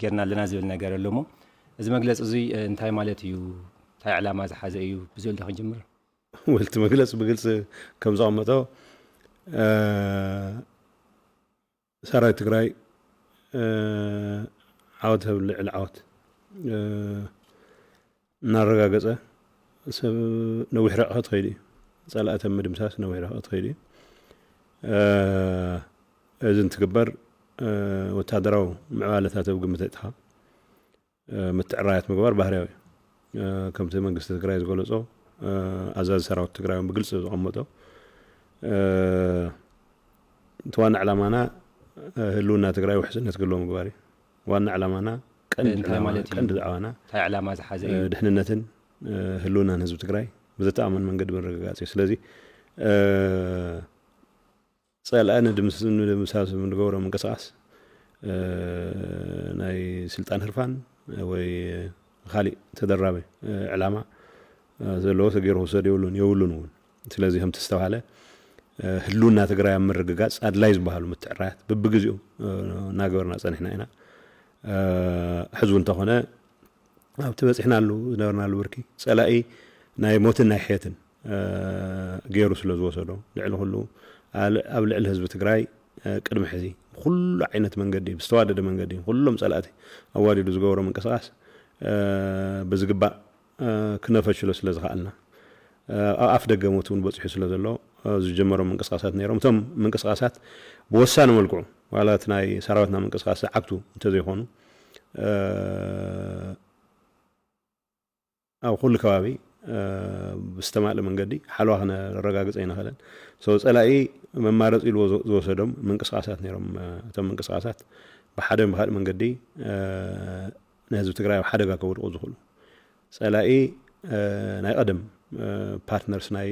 ጌርና ኣለና ዝብል ነገር ኣሎ እሞ፣ እዚ መግለጺ እዙይ እንታይ ማለት እዩ? እንታይ ዕላማ ዝሓዘ እዩ? ብዝብል ዶ ክንጅምር? ወልቲ መግለፂ ብግልፂ ከም ዘቐመጦ ሰራዊት ትግራይ ዓወት ኣብ ልዕሊ ዓወት እናረጋገፀ ሰብ ነዊሕ ርሕቐት ከይዱ እዩ። ፀላእቲ ኣብ ምድምሳስ ነዊሕ ርሕቐት ከይዱ እዩ። እዚ እንትግበር ወታደራዊ ምዕባለታት ኣብ ግምት ኣእትኻ ምትዕራያት ምግባር ባህርያዊ እዩ። ከምቲ መንግስቲ ትግራይ ዝገለፆ ኣዛዚ ሰራዊት ትግራይ ብግልፂ ዘቐመጦ እቲ ዋና ዕላማና ህልውና ትግራይ ውሕስነት ክህልዎ ምግባር እዩ። ዋና ዕላማና ቀንዲ እንታይ ዕላማ- ማለት እዩ? ቀንዲ ዛዕባና እንታይ ዕላማ ዝሓዘ እዩ? ድሕንነትን ህልውናን ህዝቢ ትግራይ ብዘተኣማምን መንገዲ ምርግጋፅ እዩ። ስለዚ ፀላኢ ንድምስ- ንድምሳስ ንገብሮ ምንቅስቃስ ናይ ስልጣን ህርፋን ወይ ካሊእ ተደራቢ ዕላማ ዘለዎ ተገይሩ ክውሰድ የብሉን የብሉን እውን። ስለዚ ከምቲ ዝተባሃለ ህልውና ትግራይ ኣብ ምርግጋፅ ኣድላይ ዝበሃሉ ምትዕራያት በብግዜኡ እናገበርና ፀኒሕና ኢና። ሕዚ እውን እንተኾነ ኣብቲ በፂሕናሉ ዝነበርናሉ ብርኪ ፀላኢ ናይ ሞትን ናይ ሕየትን ገይሩ ስለ ዝወሰዶ ልዕሊ ኩሉ ኣብ ልዕሊ ህዝቢ ትግራይ ቅድሚ ሕዚ ብኩሉ ዓይነት መንገዲ ብዝተዋደደ መንገዲ ኩሎም ፀላእቲ ኣዋዲዱ ዝገበሮ ምንቅስቃስ ብዝግባእ ክነፈሽሎ ስለ ዝኸኣልና ኣብ ኣፍ ደገ ሞት እውን በፂሑ ስለ ዘሎ ዝጀመሮም ምንቅስቃሳት ነይሮም። እቶም ምንቅስቃሳት ብወሳኒ መልክዑ ዋላ እቲ ናይ ሰራዊትና ምንቅስቃስ ዝዓግቱ እንተዘይኮኑ ኣብ ኩሉ ከባቢ ብዝተማልእ መንገዲ ሓለዋ ክነረጋግፅ ኣይንኽእልን። So ፀላኢ መማረፂ ኢልዎ ዝወሰዶም ምንቅስቃሳት ነይሮም። እቶም ምንቅስቃሳት ብሓደ ብካልእ መንገዲ ንህዝቢ ትግራይ ኣብ ሓደጋ ከውድቁ ዝኽእሉ ፀላኢ ናይ ቀደም ፓርትነርስ ናይ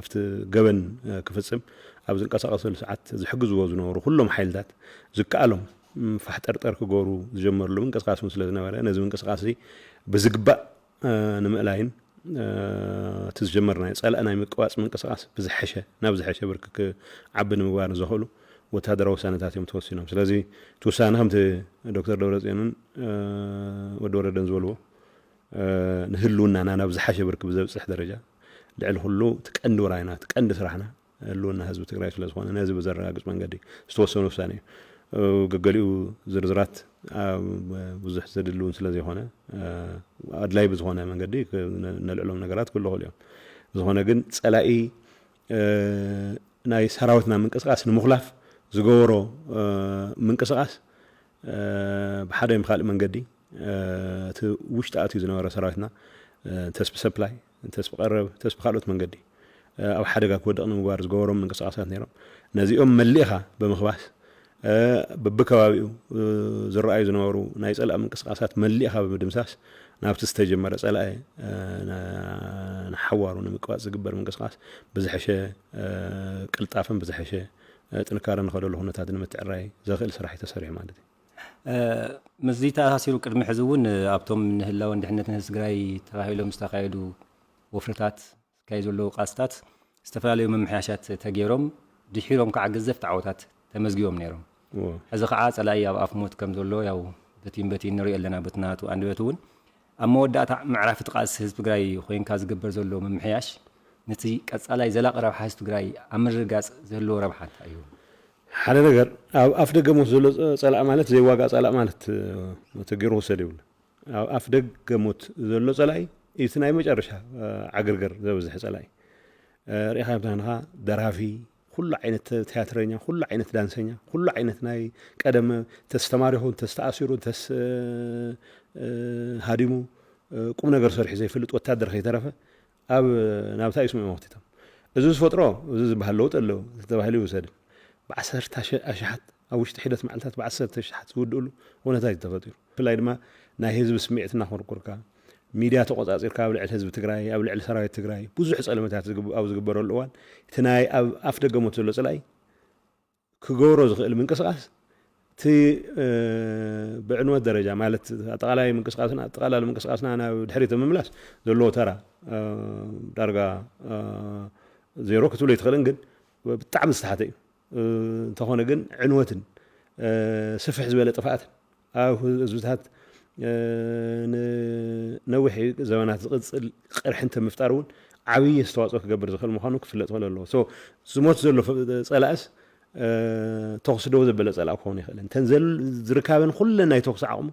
ኣብቲ ገበን ክፍፅም ኣብ ዝንቀሳቀሰሉ ሰዓት ዝሕግዝዎ ዝነበሩ ኩሎም ሓይልታት ዝከኣሎም ፋሕጠርጠር ክገብሩ ዝጀመርሉ ምንቅስቃስ እውን ስለ ዝነበረ ነዚ ምንቅስቃስ እዚ ብዝግባእ ንምእላይን እቲ ዝጀመርናዮ ፀላእ ናይ ምቅባፅ ምንቅስቃስ ብዝሐሸ ናብ ዝሐሸ ብርኪ ክዓቢ ንምግባር ዘኽእሉ ወታደራዊ ውሳነታት እዮም ተወሲኖም። ስለዚ እቲ ውሳነ ከምቲ ዶክተር ደብረፅዮንን ወዲ ወረደን ዝበልዎ ንህልውናና ናብ ዝሓሸ ብርኪ ብዘብፅሕ ደረጃ ልዕሊ ኩሉ እቲ ቀንዲ ውራይና እቲ ቀንዲ ስራሕና ህልውና ህዝቢ ትግራይ ስለ ዝኾነ ነዚ ብዘረጋግፅ መንገዲ ዝተወሰነ ውሳነ እዩ። ገገሊኡ ዝርዝራት ብዙሕ ዘድሊ እውን ስለ ዘይኮነ ኣድላይ ብዝኾነ መንገዲ ነልዕሎም ነገራት ክህሉ ይኽእሉ እዮም። ዝኾነ ግን ፀላኢ ናይ ሰራዊትና ምንቅስቃስ ንምኹላፍ ዝገበሮ ምንቅስቃስ ብሓደ ብካልእ መንገዲ እቲ ውሽጢ ኣትዩ ዝነበረ ሰራዊትና እንተስ ብሰፕላይ እንተስ ብቀረብ እንተስ ብካልኦት መንገዲ ኣብ ሓደጋ ክወድቕ ንምግባር ዝገበሮም ምንቅስቃሳት ነይሮም። ነዚኦም መሊእኻ ብምኽባስ በብከባቢኡ ዝረኣዩ ዝነበሩ ናይ ፀላእ ምንቅስቃሳት መሊእኻ ብምድምሳስ ናብቲ ዝተጀመረ ፀላኢ ንሓዋሩ ንምቅባፅ ዝግበር ምንቅስቃስ ብዝሐሸ ቅልጣፈን ብዝሐሸ ጥንካረ ንኸደሉ ኩነታት ንምትዕራይ ዘኽእል ስራሕ እዩ ተሰሪሑ ማለት እዩ። ምስዚ ተኣሳሲሩ ቅድሚ ሕዚ እውን ኣብቶም ንህላወን ድሕነትን ህዝቢ ትግራይ ተባሂሎም ዝተኻየዱ ወፍርታት ዝካየዱ ዘለዉ ቃልስታት ዝተፈላለዩ ምምሕያሻት ተገይሮም ድሒሮም ከዓ ገዘፍቲ ዓወታት ተመዝጊቦም ነይሮም። ሕዚ ከዓ ፀላኢ ኣብ ኣፍ ሞት ከም ዘሎ ያው በቲን በቲን ንሪኦ ኣለና። በቲ ናቱ ኣንደበት እውን ኣብ መወዳእታ ምዕራፍ እቲ ቃልሲ ህዝቢ ትግራይ ኮይንካ ዝግበር ዘሎ ምምሕያሽ ነቲ ቀፃላይ ዘላቂ ረብሓ ህዝቢ ትግራይ ኣብ ምርግጋፅ ዝህልዎ ረብሓ እንታይ እዩ? ሓደ ነገር ኣብ ኣፍ ደገ ሞት ዘሎ ፀላእ ማለት ዘይዋጋእ ፀላእ ማለት ተገይሩ ክውሰድ የብሉ። ኣብ ኣፍ ደገ ሞት ዘሎ ፀላኢ እቲ ናይ መጨረሻ ዓገርገር ዘበዝሐ ፀላኢ ርኢኻ ብታንኻ ደራፊ ኩሉ ዓይነት ቲያትረኛ ኩሉ ዓይነት ዳንሰኛ ኩሉ ዓይነት ናይ ቀደም ተስተማሪኹ ተስተኣሲሩ ተስ ሃዲሙ ቁም ነገር ሰሪሑ ዘይፈልጥ ወታደር ከይተረፈ ኣብ ናብታ እዩ ስምዑ መክቲቶም እዚ ዝፈጥሮ እዚ ዝበሃል ለውጢ ኣለዎ ተባሂሉ ይውሰድ። ብዓሰርተ ኣሽሓት ኣብ ውሽጢ ሒደት መዓልታት ብዓሰርተ ኣሽሓት ዝውድእሉ ኩነታት እዩ ተፈጢሩ። ብፍላይ ድማ ናይ ህዝቢ ስምዒት እናኮርኮርካ ሚድያ ተቆፃፂርካ ኣብ ልዕሊ ህዝቢ ትግራይ ኣብ ልዕሊ ሰራዊት ትግራይ ብዙሕ ፀለመታት ኣብ ዝግበረሉ እዋን እቲ ናይ ኣብ ኣፍ ደገ ሞት ዘሎ ፀላኢ ክገብሮ ዝኽእል ምንቅስቃስ እቲ ብዕንወት ደረጃ ማለት ኣጠቃላይ ምንቅስቃስና ኣጠቃላሊ ምንቅስቃስና ናብ ድሕሪት ምምላስ ዘለዎ ተራ ዳርጋ ዜሮ ክትብሎ ይትኽእልን ግን ብጣዕሚ ዝተሓተ እዩ። እንተኾነ ግን ዕንወትን ስፍሕ ዝበለ ጥፍኣትን ኣብ ህዝብታት ነዊሕ ዘበናት ዝቕፅል ቅርሒ እንተምፍጣር እውን ዓብዪ ኣስተዋፅኦ ክገብር ዝኽእል ምዃኑ ክፍለጥ ክእል ኣለዎ። ዝሞት ዘሎ ጸላእስ ተኹሲ ደው ዘበለ ጸላእ ክኸውን ይኽእል። እተን ዝርካበን ኩለን ናይ ተኹሲ ዓቕሙ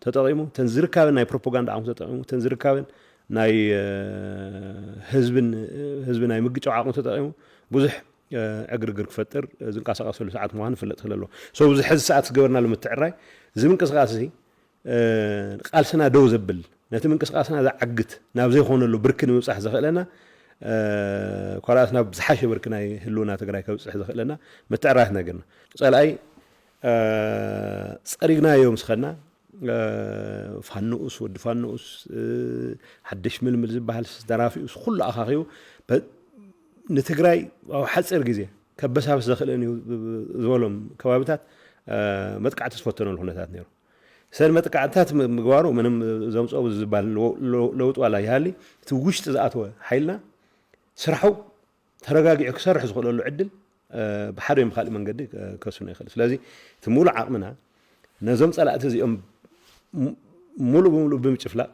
ተጠቒሙ፣ እተን ዝርካበን ናይ ፕሮፓጋንዳ ዓቕሙ ተጠቒሙ፣ እተን ዝርካበን ናይ ህዝቢ ናይ ምግጫው ዓቕሙ ተጠቒሙ ብዙሕ ዕግርግር ክፈጥር ዝንቀሳቐሰሉ ሰዓት ምዃኑ ክፍለጥ ክእል ኣለዎ። እዚ ሕዚ ሰዓት ዝገበርናሉ ምትዕራይ እዚ ምንቅስቃስ እዚ ቃልስና ደው ዘብል፣ ነቲ ምንቅስቃስና ዘዓግት፣ ናብ ዘይኮነሉ ብርኪ ንምብፃሕ ዘኽእለና ኮራስ ናብ ዝሓሸ ብርኪ ናይ ህልውና ትግራይ ከብፅሕ ዘኽእለና ምትዕራያት ነገርና። ፀላኣይ ፀሪግናዮ ምስ ኸድና ፋኖኡስ ወዲ ፋኖኡስ ሓድሽ ምልምል ዝበሃል ደራፊኡስ ኩሉ ኣኻኺቡ ንትግራይ ኣብ ሓፂር ግዜ ከበሳብስ ዘኽእለን እዩ ዝበሎም ከባብታት መጥቃዕቲ ዝፈተነሉ ኩነታት ነይሩ። ሰን መጥቃዕትታት ምግባሩ ምንም ዘምፅኦ ዝበሃል ለውጢ ዋላ ይሃሊ፣ እቲ ውሽጢ ዝኣተወ ሓይልና ስራሑ ተረጋጊዑ ክሰርሕ ዝኽእለሉ ዕድል ብሓደ ወይ ብካሊእ መንገዲ ከስኖ ይኽእል። ስለዚ እቲ ሙሉእ ዓቕምና ነዞም ፀላእቲ እዚኦም ሙሉእ ብሙሉእ ብምጭፍላቕ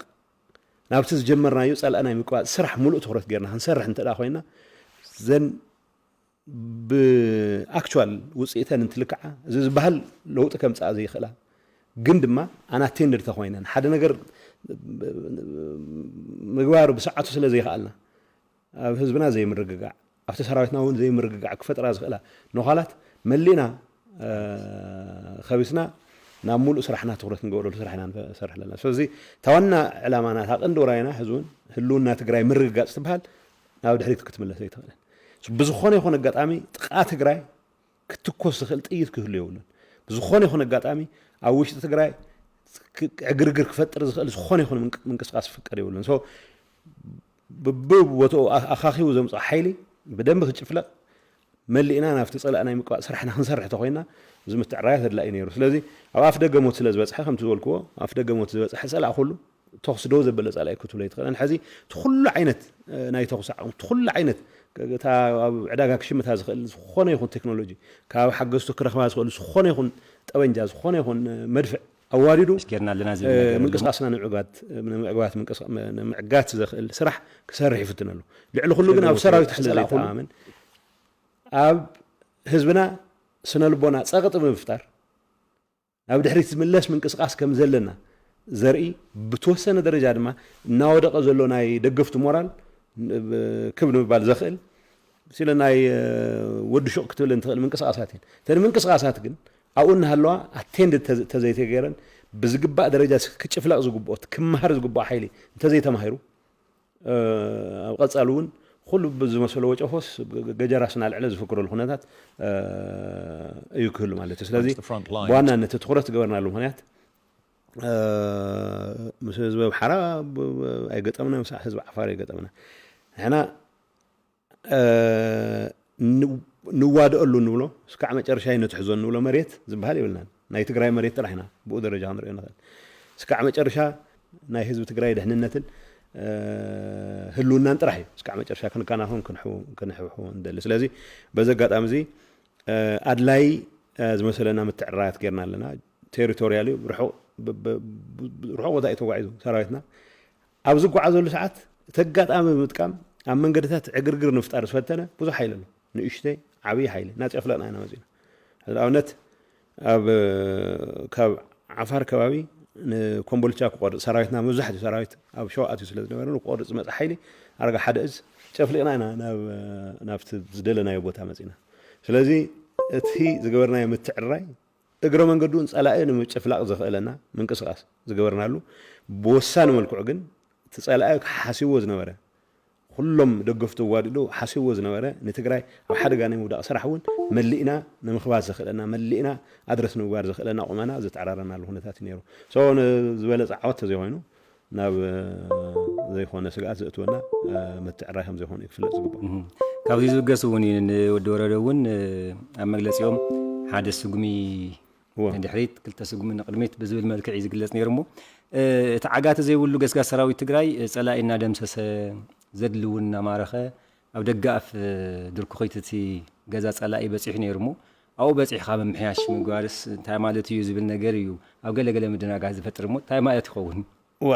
ናብቲ ዝጀመርናዮ ፀላእ ናይ ምቅባፅ ስራሕ ሙሉእ ትኹረት ጌርና ክንሰርሕ እንተ ኮይና ዘን ብኣክቹዋል ውፅኢተን እንትልክዓ እዚ ዝበሃል ለውጢ ከምፅኣ ዘይኽእላ ግን ድማ ኣናቴንድድ ተኮይነን ሓደ ነገር ምግባር ብሰዓቱ ስለ ዘይኽኣልና ኣብ ህዝብና ዘይምርግጋዕ ኣብቲ ሰራዊትና እውን ዘይምርግጋዕ ክፈጥራ ዝኽእላ ነዃላት መሊእና ከቢስና ናብ ሙሉእ ስራሕና ትኩረት ንገብረሉ ስራሕ ኢና ንሰርሕ ኣለና። ስለዚ እታ ዋና ዕላማና እታ ቀንዲ ውራይና ህዝውን ህልውና ትግራይ ምርግጋፅ ትበሃል ናብ ድሕሪት ክትምለስ ኣይትኽእልን። ብዝኾነ ይኹን ኣጋጣሚ ጥቓ ትግራይ ክትኮስ ዝኽእል ጥይት ክህሉ የብሉን። ብዝኾነ ይኹን ኣጋጣሚ ኣብ ውሽጢ ትግራይ ዕግርግር ክፈጥር ዝኽእል ዝኾነ ይኹን ምንቅስቃስ ክፍቀድ የብሉን። ብብቦትኡ ኣኻኺቡ ዘምፅኦ ሓይሊ ብደንቢ ክጭፍለቕ መሊእና ናብቲ ፀላእ ናይ ምቅባእ ስራሕና ክንሰርሕ ተኮይና እዚ ምትዕራያ ተድላዩ ነይሩ። ስለዚ ኣብ ኣፍ ደገ ሞት ስለ ዝበፅሐ ከምቲ ዝበልክዎ ኣፍ ደገ ሞት ዝበፅሐ ፀላእ ኩሉ ተኹሲ ደው ዘበለ ጸላኢ ክትብሎ ኣይትኽእልን። ሕዚ እቲ ኩሉ ዓይነት ናይ ተኹሲ ዓቕሚ እቲ ኩሉ ዓይነት እታ ኣብ ዕዳጋ ክሽምታ ዝኽእል ዝኾነ ይኹን ቴክኖሎጂ ካብ ሓገዝቱ ክረኽባ ዝኽእሉ ዝኾነ ይኹን ጠበንጃ ዝኾነ ይኹን መድፍዕ ኣዋዲዱ ጌርና ኣለና ዝብል ነገር ኣሎ። ምንቅስቃስና ንምዕጋት ንምዕጋት ምንቅስቃ- ንምዕጋት ዘኽእል ስራሕ ክሰርሕ ይፍትን ኣሎ። ልዕሊ ኩሉ ግን ኣብ ሰራዊት ስለ ዘይተኣማመን ኣብ ህዝብና ስነ ልቦና ጸቕጢ ብምፍጣር ናብ ድሕሪት ዝምለስ ምንቅስቃስ ከም ዘለና ዘርኢ ብተወሰነ ደረጃ ድማ እናወደቐ ዘሎ ናይ ደገፍቱ ሞራል ክብ ንምባል ዘኽእል ስለ ናይ ወዲ ሹቕ ክትብል እንትኽእል ምንቅስቃሳት እየን። እተን ምንቅስቃሳት ግን ኣብኡ እናሃለዋ ኣቴንድ ተዘይተገይረን ብዝግባእ ደረጃ ክጭፍለቕ ዝግብኦ ክመሃር ዝግብኦ ሓይሊ እንተዘይተማሂሩ ኣብ ቀፃሊ እውን ኩሉ ብዝመሰሎ ወጨፎስ ገጀራስ እናልዕለ ዝፍክረሉ ኩነታት እዩ ክህሉ ማለት እዩ። ስለዚ ብዋናነት ትኩረት ዝገበርናሉ ምክንያት ምስ ህዝቢ ኣምሓራ ኣይገጠምና፣ ምስ ህዝቢ ዓፋር ኣይገጠምና። ንሕና ንዋደቀሉ እንብሎ ስካዕ መጨረሻ ይነትሕዞ እንብሎ መሬት ዝበሃል የብልናን። ናይ ትግራይ መሬት ጥራሕ ኢና ብኡ ደረጃ ክንሪኦ ንኽእል። ስካዕ መጨረሻ ናይ ህዝቢ ትግራይ ድሕንነትን ህልውናን ጥራሕ እዩ ስካዕ መጨረሻ ክንከናኸን ክንሕብሕቦ ንደሊ። ስለዚ በዚ ኣጋጣሚ እዚ ኣድላይ ዝመሰለና ምትዕራያት ጌርና ኣለና። ቴሪቶሪያል እዩ፣ ርሑቕ ቦታ እዩ ተጓዒዙ ሰራዊትና። ኣብ ዝጓዓዘሉ ሰዓት እቲ ኣጋጣሚ ብምጥቃም ኣብ መንገድታት ዕግርግር ንፍጣር ዝፈተነ ብዙሕ ሓይሊ ኣሎ። ንእሽተይ ዓብዪ ሓይሊ እናጨፍለቕና ኢና መፂና። ንኣብነት ኣብ ካብ ዓፋር ከባቢ ንኮምቦልቻ ክቆርፅ ሰራዊትና መብዛሕትኡ ሰራዊት ኣብ ሸዋ ኣትዩ ስለ ዝነበረ ንክቆርፅ ዝመፀ ሓይሊ ኣረጋ ሓደ እዝ ጨፍሊቕና ኢና ናብቲ ዝደለናዮ ቦታ መፂና። ስለዚ እቲ ዝገበርናዮ ምትዕርራይ እግረ መንገዱ ንፀላኢ ንምጭፍላቕ ዘኽእለና ምንቅስቃስ ዝገበርናሉ ብወሳኒ መልክዑ ግን እቲ ፀላኢ ሓሲብዎ ዝነበረ ኩሎም ደገፍቱ ኣዋዲዱ ሓሲብዎ ዝነበረ ንትግራይ ኣብ ሓደጋ ናይ ምውዳቕ ስራሕ እውን መሊእና ንምኽባስ ዘኽእለና መሊእና ኣድረስ ንምግባር ዘኽእለና ቁመና ዝተዓራረናሉ ኩነታት እዩ ነይሩ። ዝበለፀ ዓወት ተዘይኮይኑ ናብ ዘይኮነ ስግኣት ዘእትወና ምትዕራይ ከም ዘይኮነ እዩ ክፍለጥ ዝግባእ። ካብዚ ዝብገስ እውን እዩ ንወዲ ወረደ እውን ኣብ መግለፂኦም ሓደ ስጉሚ ንድሕሪት ክልተ ስጉሚ ንቅድሚት ብዝብል መልክዕ እዩ ዝግለፅ ነይሩ። እሞ እቲ ዓጋቲ ዘይብሉ ገስጋስ ሰራዊት ትግራይ ፀላኢ እናደምሰሰ ዘድሊ እውን እናማረኸ ኣብ ደገኣፍ ድርኩኺት እቲ ገዛ ፀላኢ በፂሑ ነይሩ። እሞ ኣብኡ በፂሕካ ምምሕያሽ ምግባርስ እንታይ ማለት እዩ ዝብል ነገር እዩ ኣብ ገለገለ ምድናጋር ዝፈጥር እሞ እንታይ ማለት ይኸውን?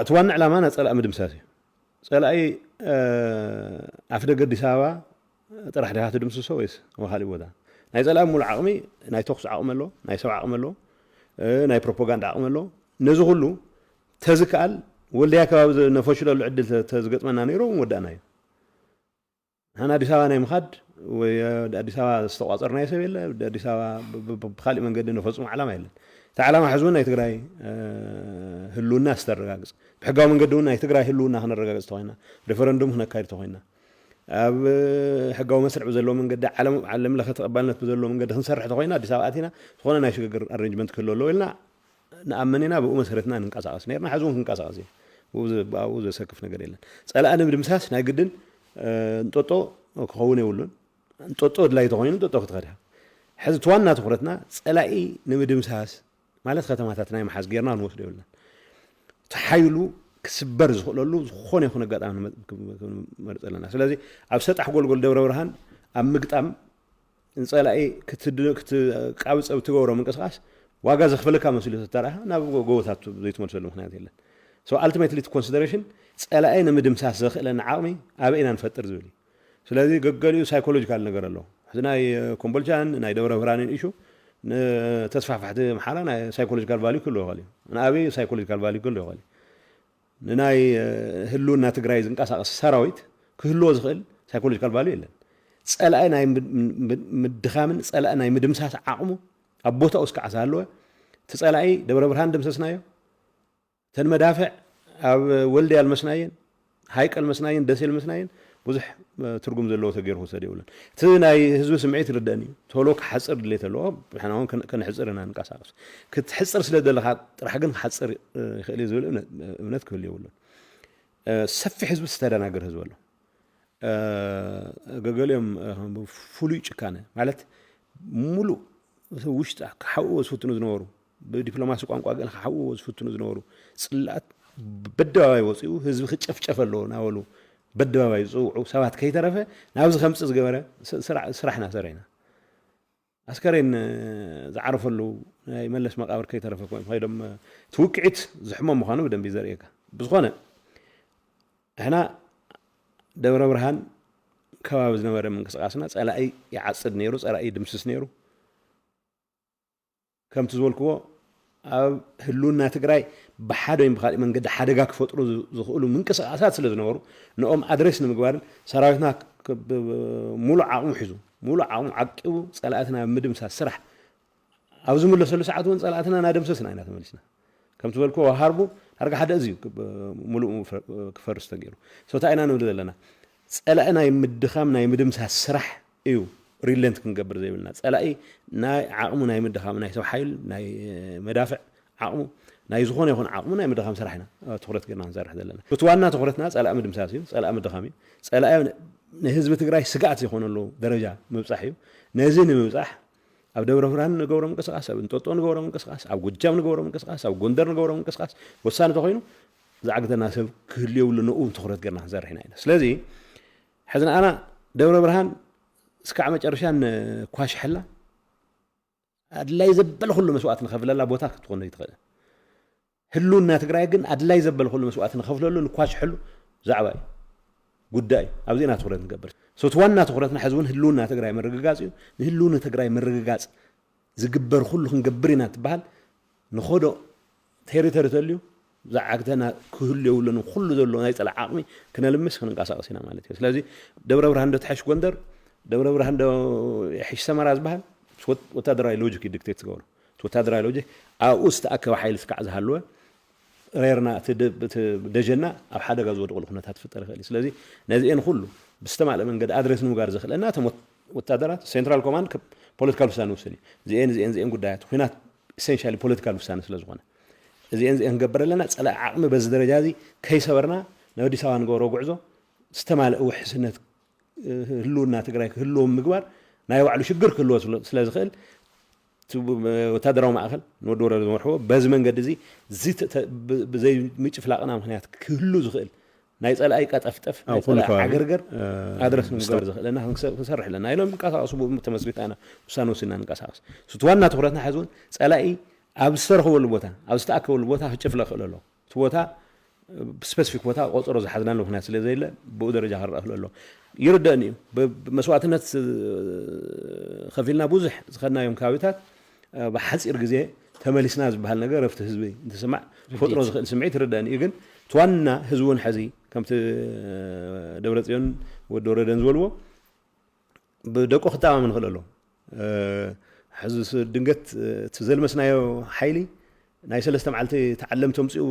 እቲ ዋና ዕላማና ፀላኢ ምድምሳስ እዩ። ፀላኢ ኣፍ ደገ ኣዲስ ኣበባ ጥራሕ ዲኻ ትድምስሶ ወይስ ኣብ ካሊእ ቦታ? ናይ ፀላኢ ሙሉ ዓቕሚ፣ ናይ ተኩስ ዓቕሚ ኣሎ፣ ናይ ሰብ ዓቕሚ ኣሎ፣ ናይ ፕሮፓጋንዳ ዓቕሚ ኣሎ። ነዚ ኩሉ ተዝከኣል ወልድያ ከባቢ ነፈሽለሉ ዕድል ተዝገጥመና ነይሩ እውን ወዳእና እዩ። ንሕና ኣዲስ ኣበባ ናይ ምኻድ ወይ ኣዲስ ኣበባ ዝተቋፀርናዮ ሰብ የለ። ኣዲስ ኣበባ ብካሊእ መንገዲ ነፈፅሙ ዓላማ የለን። እቲ ዓላማ ሕዚ እውን ናይ ትግራይ ህልውና ዝተረጋግፅ፣ ብሕጋዊ መንገዲ እውን ናይ ትግራይ ህልውና ክነረጋግፅ ተኮይና፣ ሬፈረንዱም ክነካይድ ተኮይና፣ ኣብ ሕጋዊ መስርዕ ብዘለዎ መንገዲ ዓለም ለኸ ተቐባልነት ብዘለዎ መንገዲ ክንሰርሕ ተኮይና ኣዲስ ኣበባ ኣቲና ዝኾነ ናይ ሽግግር ኣሬንጅመንት ክህሉ ኣለዎ ኢልና ንኣምን ኢና። ብኡ መሰረት ኢና ንንቀሳቐስ ነርና፣ ሕዚ እውን ክንቀሳቐስ ኢና። ብኡ ዘሰክፍ ነገር የለን። ፀላኢ ንምድምሳስ ናይ ግድን እንጦጦ ክኸውን የብሉን። እንጦጦ ድላይ ተኮይኑ እንጦጦ ክትኸድ ኢኻ። ሕዚ እቲ ዋና ትኩረትና ፀላኢ ንምድምሳስ ማለት ከተማታት ናይ ምሓዝ ጌርና ክንወስዶ የብልናን። እቲ ሓይሉ ክስበር ዝኽእለሉ ዝኾነ ይኹን ኣጋጣሚ ንመርፅ ኣለና። ስለዚ ኣብ ሰጣሕ ጎልጎል ደብረ ብርሃን ኣብ ምግጣም ንፀላኢ ክትቃብፀ ብትገብሮ ምንቅስቃስ ዋጋ ዘኽፍለካ መሲሉ ተተረኣኻ ናብ ጎቦታት ዘይትመልሰሉ ምክንያት የለን። So ultimately እቲ ኮንሲደሬሽን ፀላኢ ንምድምሳስ ዘኽእለና ዓቕሚ ኣበይ ኢና ንፈጥር ዝብል እዩ። ስለዚ ገገሊኡ ሳይኮሎጂካል ነገር ኣሎ። ሕዚ ናይ ኮምቦልቻን ናይ ደብረ ብርሃንን ኢሹ ንተስፋሕፋሕቲ ኣምሓራ ናይ ሳይኮሎጂካል ቫልዩ ክህልዎ ይኽእል እዩ። ንኣበይ ሳይኮሎጂካል ቫልዩ ክህልዎ ይኽእል እዩ። ንናይ ህልውና ትግራይ ዝንቀሳቐስ ሰራዊት ክህልዎ ዝኽእል ሳይኮሎጂካል ቫልዩ የለን። ፀላኢ ናይ ምድኻምን ፀላኢ ናይ ምድምሳስ ዓቕሙ ኣብ ቦታኡ እስካዕ ዝሃለወ እቲ ፀላኢ ደብረ ብርሃን ደምሰስናዮ፣ እተን መዳፍዕ ኣብ ወልድያ ኣልመስናየን፣ ሃይቅ ኣልመስናየን፣ ደሴ ኣልመስናየን ብዙሕ ትርጉም ዘለዎ ተገይሩ ክውሰድ የብሉን። እቲ ናይ ህዝቢ ስምዒት ይርደእን እዩ። ቶሎ ክሓፅር ድሌት ኣለዎ። ንሕና እውን ከነሕፅር ኢና ንንቀሳቀስ። ክትሕፅር ስለ ዘለካ ጥራሕ ግን ክሓፅር ይኽእል እዩ ዝብል እምነት ክህሉ የብሉን። ሰፊሕ ህዝቢ ዝተደናገር ህዝቢ ኣሎ። ገገሊኦም ፍሉይ ጭካነ ማለት ሙሉእ ውሽጢ ክሓውዎ ዝፍትኑ ዝነበሩ፣ ብዲፕሎማሲ ቋንቋ ገለ ክሓውዎ ዝፍትኑ ዝነበሩ፣ ፅላኣት በደባባይ ወፂኡ ህዝቢ ክጨፍጨፍ ኣለዎ እናበሉ በደባባይ ዝፅውዑ ሰባት ከይተረፈ ናብዚ ከምፅእ ዝገበረ ስራሕና ሰሪሕና። ኣስከሬን ዝዓረፈሉ ናይ መለስ መቃብር ከይተረፈ ኮይኖም ከይዶም፣ እቲ ውቅዒት ዝሕመም ምዃኑ ብደንቢ ዘርእየካ። ብዝኾነ ንሕና ደብረ ብርሃን ከባቢ ዝነበረ ምንቅስቃስና ፀላኢ ይዓፅድ ነይሩ፣ ፀላኢ ይድምስስ ነይሩ። ከምቲ ዝበልክዎ ኣብ ህልውና ትግራይ ብሓደ ወይም ብካሊእ መንገዲ ሓደጋ ክፈጥሩ ዝኽእሉ ምንቅስቃሳት ስለ ዝነበሩ ንኦም ኣድሬስ ንምግባርን ሰራዊትና ሙሉእ ዓቕሙ ሒዙ ሙሉእ ዓቕሙ ዓቂቡ ፀላእትና ምድምሳስ ስራሕ ኣብ ዝምለሰሉ ሰዓት እውን ፀላእትና እናደምሰስና ኢና ተመሊስና። ከም ትበልክዎ ሃርቡ ዳርጋ ሓደ እዚ እዩ ሙሉእ ክፈርስ ተገይሩ። So እንታይ ኢና ንብል ዘለና? ፀላኢ ናይ ምድኻም ናይ ምድምሳስ ስራሕ እዩ ሪለንት ክንገብር ዘይብልና። ፀላኢ ናይ ዓቕሙ ናይ ምድኻም ናይ ሰብ ሓይል ናይ መዳፍዕ ዓቕሙ ናይ ዝኾነ ይኹን ዓቕሙ ናይ ምድኻም ስራሕ ኢና ትኩረት ጌርና ክንሰርሕ ዘለና። እቲ ዋና ትኩረትና ፀላኢ ምድምሳስ እዩ፣ ፀላኢ ምድኻም እዩ። ፀላኢ ንህዝቢ ትግራይ ስግኣት ዘይኮነሉ ደረጃ ምብፃሕ እዩ። ነዚ ንምብፃሕ ኣብ ደብረ ብርሃን ንገብሮ ምንቅስቃስ፣ ኣብ እንጦጦ ንገብሮ ምንቅስቃስ፣ ኣብ ጎጃም ንገብሮ ምንቅስቃስ፣ ኣብ ጎንደር ንገብሮ ምንቅስቃስ ወሳኒ ተኮይኑ ዝዓግተና ሰብ ክህሉ የብሉ። ንኡ ትኩረት ጌርና ክንሰርሕ ኢና ኢና። ስለዚ ሕዚ ንኣና ደብረ ብርሃን እስካዕ መጨረሻ ንኳሽሐላ ኣድላይ ዘበለ ኩሉ መስዋዕት ንኸፍለላ ቦታ ክትኾን ይትኽእል። ህልውና ትግራይ ግን ኣድላይ ዘበለ ኩሉ መስዋዕት ንኸፍለሉ ንኳሽሐሉ ዛዕባ እዩ፣ ጉዳይ እዩ። ኣብዚ ኢና ትኩረት ንገብር። So እቲ ዋና ትኩረትና ሕዚ እውን ህልውና ትግራይ ምርግጋፅ እዩ። ንህልውና ትግራይ ምርግጋፅ ዝግበር ኩሉ ክንገብር ኢና ትበሃል ንኸዶ ቴሪቶሪ ተልዩ ዝዓግተና ክህሉ የብሉን። ኩሉ ዘሎ ናይ ፀላእ ዓቕሚ ክነልምስ ክንንቀሳቀስ ኢና ማለት እዩ። ስለዚ ደብረ ብርሃን ዶ ትሐሽ ጎንደር፣ ደብረ ብርሃን ዶ ይሐሽ ሰመራ ዝበሃል ወታደራዊ ሎጂክ እዩ ዲክቴት ዝገብሮ። ወታደራዊ ሎጂክ ኣብኡ ዝተኣከበ ሓይሊ ስካዕ ዝሃለወ ሬርና እቲ ደጀና ኣብ ሓደጋ ዝወድቀሉ ኩነታት ክፍጠር ይኽእል እዩ። ስለዚ ነዚአን ኩሉ ብዝተማልአ መንገዲ ኣድሬስ ንምግባር ዘኽእለና እቶም ወታደራት ሴንትራል ኮማንድ ፖለቲካል ውሳነ ውስን እዩ። እዚአን እዚአን እዚአን ጉዳያት ኩናት ኢሴንሻሊ ፖለቲካል ውሳነ ስለ ዝኾነ እዚአን እዚአን ክንገብር ኣለና። ፀላኢ ዓቕሚ በዚ ደረጃ እዚ ከይሰበርና ናብ ኣዲስ ኣበባ ንገብሮ ጉዕዞ ዝተማልአ ውሕስነት ህልውና ትግራይ ክህልዎም ምግባር ናይ ባዕሉ ሽግር ክህልዎ ስለ ዝኽእል ወታደራዊ ማእኸል ንወዲ ወረደ ዝመርሕዎ በዚ መንገዲ እዚ ብዘይ ምጭፍላቕና ምክንያት ክህሉ ዝኽእል ናይ ጸላኢ ቀጠፍጠፍ ናይ ጸላኢ ዓገርገር ኣድረስ ንምግባር ዘኽእለና ክንሰርሕ ኣለና ኢሎም ይንቀሳቐሱ። ብኡ ተመስሪታ ኢና ውሳነ ወሲና ንንቀሳቐስ። እቲ ዋና ትኩረትና ሕዚ እውን ጸላኢ ኣብ ዝተረኸበሉ ቦታ ኣብ ዝተኣከበሉ ቦታ ክጭፍለ ክኽእል ኣሎ። እቲ ቦታ ስፔሲፊክ ቦታ ቆፀሮ ዝሓዝናሉ ምክንያት ስለ ዘየለ ብኡ ደረጃ ክረኣ ክእል ኣሎ። ይርደእኒ እዩ። መስዋእትነት ከፊልና ብዙሕ ዝኸድናዮም ከባቢታት ብሓፂር ግዜ ተመሊስና ዝበሃል ነገር ኣብቲ ህዝቢ እንትስማዕ ክፈጥሮ ዝኽእል ስምዒት ይርደእኒ እዩ። ግን እቲ ዋና ህዝቢ እውን ሕዚ ከምቲ ደብረፅዮን ወዲ ወረደን ዝበልዎ ብደቁ ክተኣማመን ክእል ኣሎ። ሕዚ ድንገት እቲ ዘልመስናዮ ሓይሊ ናይ ሰለስተ መዓልቲ ተዓለምቲ ኣምፅኡ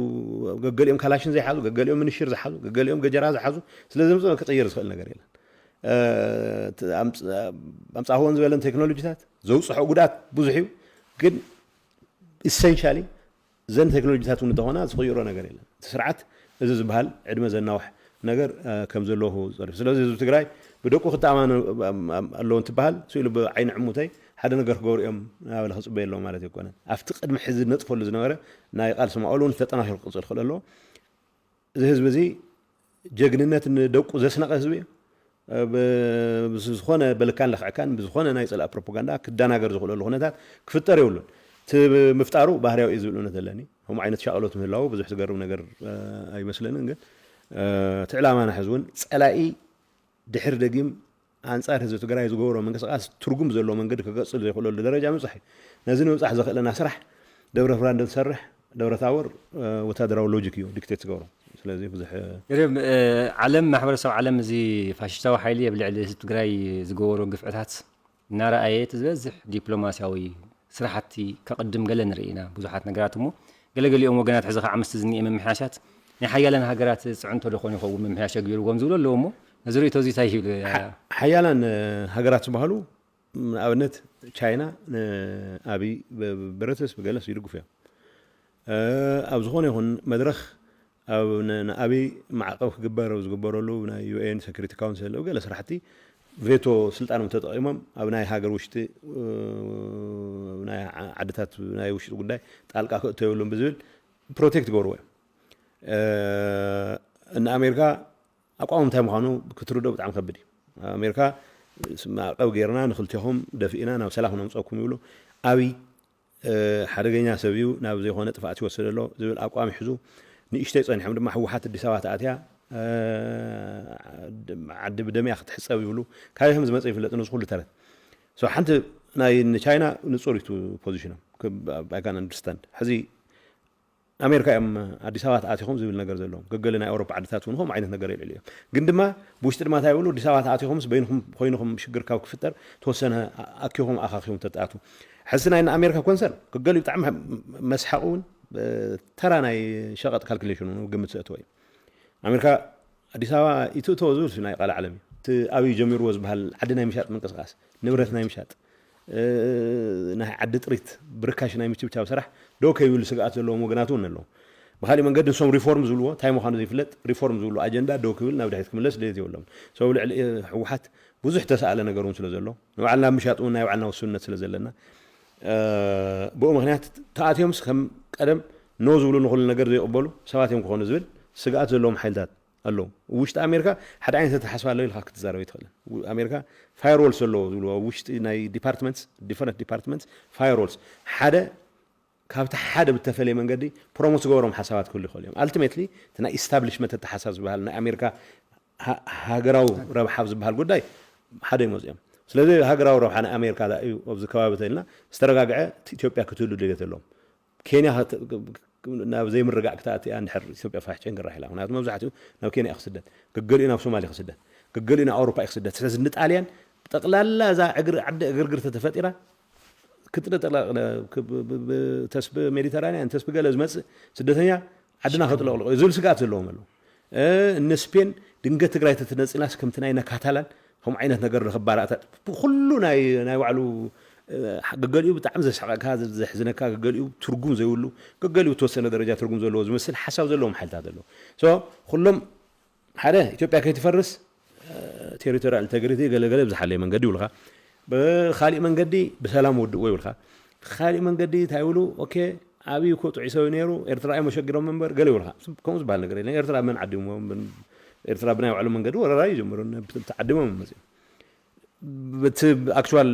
ገገሊኦም ካላሽን ዘይሓዙ፣ ገገሊኦም ምንሽር ዝሓዙ፣ ገገሊኦም ገጀራ ዝሓዙ ስለ ዘምፅኡ ክቕየር ዝኽእል ነገር የለን። ኣምፃእዎን ዝበለን ቴክኖሎጂታት ዘውፅሖ ጉድኣት ብዙሕ እዩ። ግን ኢሰንሻሊ ዘን ቴክኖሎጂታት እውን እንተኾና ዝቕይሮ ነገር የለን። እቲ ስርዓት እዚ ዝበሃል ዕድመ ዘናውሕ ነገር ከም ዘለዎ ጸሪፉ። ስለዚ ህዝቢ ትግራይ ብደቁ ክተኣማመን ኣለዎ እንትበሃል ስኢሉ ብዓይኒ ዕሙተይ ሓደ ነገር ክገብሩ እዮም እናበለ ክፅበየ ኣለዎ ማለት ኣይኮነን። ኣብቲ ቅድሚ ሕዚ ነጥፈሉ ዝነበረ ናይ ቃልሲ መዋእሉ እውን ተጠናኺሩ ክቕፅል ክእል ኣለዎ። እዚ ህዝቢ እዚ ጀግንነት ንደቁ ዘስነቐ ህዝቢ እዩ። ብዝኾነ በልካን ለኽዕካን ብዝኾነ ናይ ጸላእ ፕሮፓጋንዳ ክደናገር ዝኽእለሉ ኩነታት ክፍጠር የብሉን። እቲ ምፍጣሩ ባህርያዊ እዩ ዝብል እምነት ኣለኒ። ከምኡ ዓይነት ሻቕሎት ምህላዉ ብዙሕ ዝገርም ነገር ኣይመስለንን። ግን እቲ ዕላማና ሕዚ እውን ጸላኢ ድሕር ደጊም ኣንጻር ህዝቢ ትግራይ ዝገበሮ ምንቅስቃስ ትርጉም ዘለዎ መንገዲ ክቀጽል ዘይኽእለሉ ደረጃ ምብጻሕ እዩ። ነዚ ንምብጻሕ ዘኽእለና ስራሕ ደብረ ፍራንዶ ትሰርሕ ደብረ ታቦር ወታደራዊ ሎጂክ እዩ ዲክቴት ዝገብሮ። ስለዚ ብዙሕ ገርም ዓለም ማሕበረሰብ ዓለም እዚ ፋሽስታዊ ሓይሊ ኣብ ልዕሊ ህዝቢ ትግራይ ዝገበሮ ግፍዕታት እናረኣየ እቲ ዝበዝሕ ዲፕሎማሲያዊ ስራሕቲ ከቕድም ገለ ንርኢ ኢና። ብዙሓት ነገራት እሞ ገለገሊኦም ወገናት ሕዚ ከዓ ምስቲ ዝኒኤ ምምሕያሻት ናይ ሓያለን ሃገራት ፅዕንቶ ዶ ኾን ይኸውን ምምሕያሽ ኣግቢርዎም ዝብሉ ኣለዉ እሞ ነዚ ርእቶ እዚ እንታይ ይብሉ? ሓያላን ሃገራት ዝበሃሉ ንኣብነት ቻይና ንኣብይ ብረተስ ብገለስ ይድግፉ እዮም። ኣብ ዝኾነ ይኹን መድረኽ ንኣብይ ማዕቀብ ክግበር ኣብ ዝግበረሉ ናይ ዩኤን ሴኩሪቲ ካውንስል ኣብ ገለ ስራሕቲ ቬቶ ስልጣኖም ተጠቂሞም ኣብ ናይ ሃገር ውሽጢ ናይ ዓድታት ናይ ውሽጢ ጉዳይ ጣልቃ ክእቶ የብሉን ብዝብል ፕሮቴክት ይገብርዎ እዮም። ንኣሜሪካ ኣቋሞም እንታይ ምዃኑ ክትርድኦ ብጣዕሚ ከብድ እዩ። ኣሜሪካ ማዕቀብ ገይርና ንክልቴኹም ደፊእና ናብ ሰላም ነምፀኩም ይብሉ። ኣብይ ሓደገኛ ሰብ እዩ ናብ ዘይኮነ ጥፍኣት ይወስድ ኣሎ ዝብል ኣቋም ይሕዙ። ንእሽተይ ፀኒሖም ድማ ህወሓት ኣዲስ ኣበባ ተኣትያ ዓዲ ብደሚኣ ክትሕፀብ ይብሉ። ካበይ ከም ዝመፀ ይፍለጥ ነዚ ኩሉ ተረት። ሓንቲ ናይ ንቻይና ንፁር እዩ ፖዚሽኖም። I can understand። ሕዚ ኣሜሪካ እዮም ኣዲስ ኣበባ ተኣቲኹም ዝብል ነገር ዘለዎም። ገገሊ ናይ ኣውሮፓ ዓድታት እውን ከምኡ ዓይነት ነገር የልዕሉ እዮም። ግን ድማ ብውሽጢ ድማ እንታይ ይብሉ፣ ኣዲስ ኣበባ ተኣቲኹምስ በይንኹም ኮይንኹም ሽግር ካብ ክፍጠር ተወሰነ ኣኪኹም ኣኻኺኹም ተትኣትዉ። ሕዚ ናይ ኣሜሪካ ኮንሰርን ገገሊኡ ብጣዕሚ መስሓቂ እውን ተራ ናይ ሸቐጥ ካልኩሌሽን እውን ግምት ዘእተወ እዩ። ኣሜሪካ ኣዲስ ኣበባ ይትእተዎ ዝብል ናይ ቃል ዓለም እዩ። እቲ ኣብዩ ጀሚርዎ ዝበሃል ዓዲ ናይ ምሻጥ ምንቅስቃስ፣ ንብረት ናይ ምሻጥ፣ ናይ ዓዲ ጥሪት ብርካሽ ናይ ምችብቻብ ስራሕ ደው ከይብሉ ስግኣት ዘለዎም ወገናት እውን ኣለዉ። ብካሊእ መንገዲ ንሶም ሪፎርም ዝብልዎ እንታይ ምዃኑ ዘይፍለጥ ሪፎርም ዝብሉ ኣጀንዳ ደው ክብል ናብ ድሕሪት ክምለስ ድሌት የብሎም። ሰው ልዕሊ ህወሓት ብዙሕ ተሰኣለ ነገር እውን ስለ ዘሎ ንባዕልና ምሻጥ እውን ናይ ባዕልና ውሱንነት ስለ ዘለና ብኡ ምክንያት ተኣትዮምስ ከም ቀደም ኖ ዝብሉ ንኩሉ ነገር ዘይቕበሉ ሰባት እዮም ክኾኑ ዝብል ስግኣት ዘለዎም ሓይልታት ኣለዉ። ውሽጢ ኣሜሪካ ሓደ ዓይነት ኣተሓሳስባ ኣሎ ኢልካ ክትዛረብ ኣይትኽእልን። ኣሜሪካ ፋየርዎልስ ኣለዎ ዝብልዎ ውሽጢ ናይ ዲፓርትመንትስ ዲፈረንት ዲፓርትመንትስ ፋየርዎልስ ሓደ ካብቲ ሓደ ብተፈለየ መንገዲ ፕሮሞት ዝገበሮም ሓሳባት ክህሉ ይኽእሉ እዮም። ኣልቲሜትሊ እቲ ናይ ኢስታብሊሽመንት ኣተሓሳብ ዝበሃል ናይ ኣሜሪካ ሃገራዊ ረብሓ ኣብ ዝበሃል ጉዳይ ሓደ ይመፁ እዮም። ስለዚ ሃገራዊ ረብሓ ናይ ኣሜሪካ ዳ እዩ ኣብዚ ከባቢ ተልና ዝተረጋግዐ ኢትዮጵያ ክትህሉ ድሌት ኣለዎም። ኬንያ ናብ ዘይምርጋዕ ክትኣትያ እንድሕር ኢትዮጵያ ፋሕ ጨንግራ ኢላ። ምክንያቱ መብዛሕትኡ ናብ ኬንያ ክስደድ፣ ገገሊኡ ናብ ሶማሊ ክስደድ፣ ገገሊኡ ናብ ኣውሮፓ ክስደድ። ስለዚ ንጣልያን ጠቕላላ እዛ ዕግሪ ዓዲ ዕግርግር ተተፈጢራ ክትጥለቅለ ተስቢ ሜዲተራንያን ተስቢ ገለ ዝመፅእ ስደተኛ ዓድና ከጥለቅልቆ ዝብል ስግኣት ዘለዎም ኣለዉ። እነ ስፔን ድንገት ትግራይ ተትነፅላስ ከምቲ ናይ ነካታላን ከምኡ ዓይነት ነገር ንኽባራእታ ብኩሉ ናይ ናይ ባዕሉ ገገሊኡ ብጣዕሚ ዘስሕቀካ ዘሕዝነካ ገገሊኡ ትርጉም ዘይብሉ ገገሊኡ ተወሰነ ደረጃ ትርጉም ዘለዎ ዝመስል ሓሳብ ዘለዎም ሓይልታት ኣለዉ። ኩሎም ሓደ ኢትዮጵያ ከይትፈርስ ቴሪቶሪያል ኢንተግሪቲ ገለገለ ብዝሓለየ መንገዲ ይብልካ። ብካሊእ መንገዲ ብሰላም ወድእዎ ይብልካ። ካሊእ መንገዲ እንታይ ይብሉ ኦኬ ኣብይ እኮ ጥዑይ ሰብ ነይሩ ኤርትራ እዮም ኣሸጊሮም እምበር ገለ ይብልካ። ከምኡ ዝበሃል ነገር የለን። ኤርትራ መን ዓዲሞ ኤርትራ ብናይ ባዕሉ መንገዲ ወረራ ይጀምሩ። ተዓዲሞም መፅኦም። በቲ ኣክቹዋል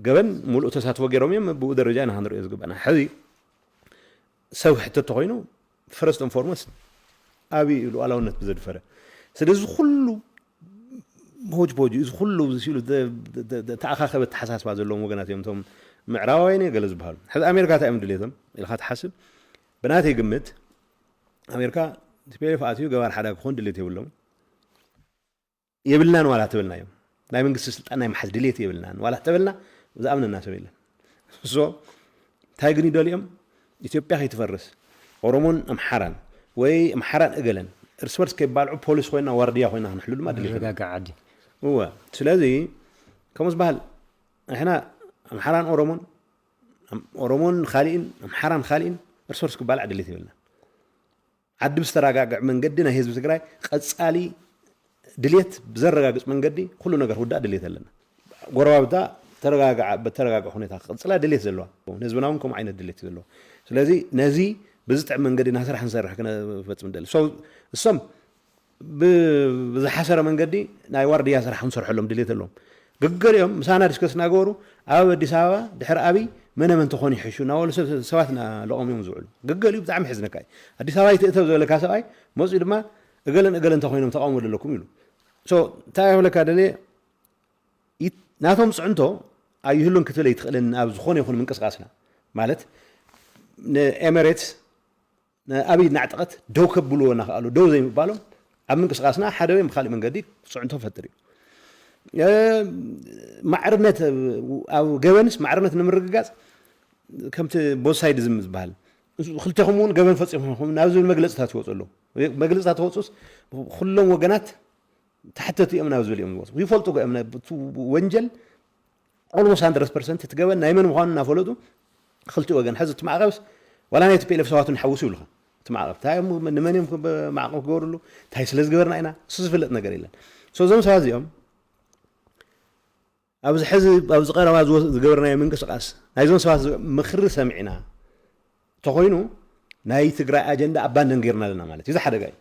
ገበን ሙሉእ ተሳትፎ ገይሮም እዮም። ብኡ ደረጃ ኢና ክንሪኦ ዝግባና። ሕዚ ሰብ ሕቶ ተኮይኑ ፈረስት ን ፎርሞስ ኣብይ እዩ ሉዓላውነት ብዘድፈረ? ስለዚ ኩሉ ሆጅ ፖጅ እዚ ኩሉ ሲሉ ተኣኻኸበ ተሓሳስባ ዘለዎም ወገናት እዮም እቶም ምዕራባውያን ገለ ዝበሃሉ። ሕዚ ኣሜሪካ እንታይ እዮም ድሌቶም ኢልካ ትሓስብ? ብናተይ ግምት ኣሜሪካ ቲፒኤልኤፍ ኣትዩ ገባር ሓዳ ክኾን ድሌት የብሎም። የብልናን ዋላ ተበልና እዮም ናይ መንግስቲ ስልጣን ናይ መሓዝ ድሌት የብልናን ዋላ ተበልና ዝኣምነና ሰብ የለን። ሶ እንታይ ግን ይደልዮም? ኢትዮጵያ ከይትፈርስ ኦሮሞን ኣምሓራን ወይ ኣምሓራን እገለን እርስ በርስ ከይባልዑ ፖሊስ ኮይና ዋርድያ ኮይና ክንሕሉ ድማ ድሌት ኣለና። ዝረጋጋዕ ዓዲ እወ። ስለዚ ከምኡ ዝበሃል ንሕና ኣምሓራን ኦሮሞን ኦሮሞን ካሊእን ኣምሓራን ካሊእን እርስ በርስ ክባላዕ ድሌት የብልና። ዓዲ ብዝተረጋግዕ መንገዲ ናይ ህዝቢ ትግራይ ቀፃሊ ድሌት ብዘረጋግፅ መንገዲ ኩሉ ነገር ክውዳእ ድሌት ኣለና። ጎረባብታ ተረጋግዓ በተረጋግዐ ሁኔታ ክቅፅላ ድሌት ዘለዋ ህዝብና እውን ከምኡ ዓይነት ድሌት እዩ ዘለዎ። ስለዚ ነዚ ብዝጥዕም መንገዲ ና ስራሕ ንሰርሕ ክነፈፅም ንደሊ። እሶም ብዝሓሰረ መንገዲ ናይ ዋርድያ ስራሕ ክንሰርሐሎም ድሌት ኣለዎም። ገገሊኦም ምሳና ዲስከስ እናገበሩ ኣብ ኣዲስ ኣበባ ድሕሪ ኣብይ መነ መን ተኾኑ ይሕሹ እናበሉ ሰብ- ሰባት እናለቐሙ እዮም ዝውዕሉ። ገገሊኡ ብጣዕሚ ሕዝነካ እዩ። ኣዲስ ኣበባ ይትእተብ ዝበለካ ሰብኣይ መፅኡ ድማ እገለን እገለን ተኾይኖም ተቃውሞ ዘለኩም ይሉ። ሶ እንታይ ክብለካ ደልየ ይት- ናቶም ፅዕንቶ ኣይህሉን ክትብል ኣይትኽእልን። ኣብ ዝኾነ ይኹን ምንቅስቃስና ማለት ንኤሜሬትስ ኣብይ እናዕጠቐት ደው ከብልዎ እናኽኣሉ ደው ዘይምባሎም ኣብ ምንቅስቃስና ሓደ ወይ ብካሊእ መንገዲ ፅዕንቶ ፈጥር እዩ። ማዕርነት ኣብ ገበንስ ማዕርነት ንምርግጋፅ ከምቲ ቦሳይድዝም ዝበሃል ክልተኹም እውን ገበን ፈፂምኹም ናብ ዝብል መግለፅታት ይወፁ ኣለዉ። መግለፅታት ተወፁስ ኩሎም ወገናት ተሓተቲ እዮም ናብ ዝብል እዮም ዝወፁ። ይፈልጡ እዮም ወንጀል ኦልሞስት ሃንድረድ ፐርሰንት እቲ ገበን ናይ መን ምዃኑ እናፈለጡ ክልቲ ወገን ሕዚ እቲ ማዕቐብስ ዋላ ናይ ቲፒኤልኤፍ ሰባት ንሓውሱ ይብሉኻ። እቲ ማዕቐብ እንታይ እዮም ንመን እዮም ማዕቐብ ክገብርሉ እንታይ ስለ ዝገበርና ኢና እሱ ዝፍለጥ ነገር የለን። ሶ እዞም ሰባት እዚኦም ኣብዚ ሕዚ ኣብዚ ቀረባ ዝገበርናዮ ምንቅስቃስ ናይዞም ሰባት ምክሪ ሰሚዕና ተኮይኑ ናይ ትግራይ ኣጀንዳ ኣባንደን ገይርና ኣለና ማለት እዩ። እዚ ሓደጋ እዩ።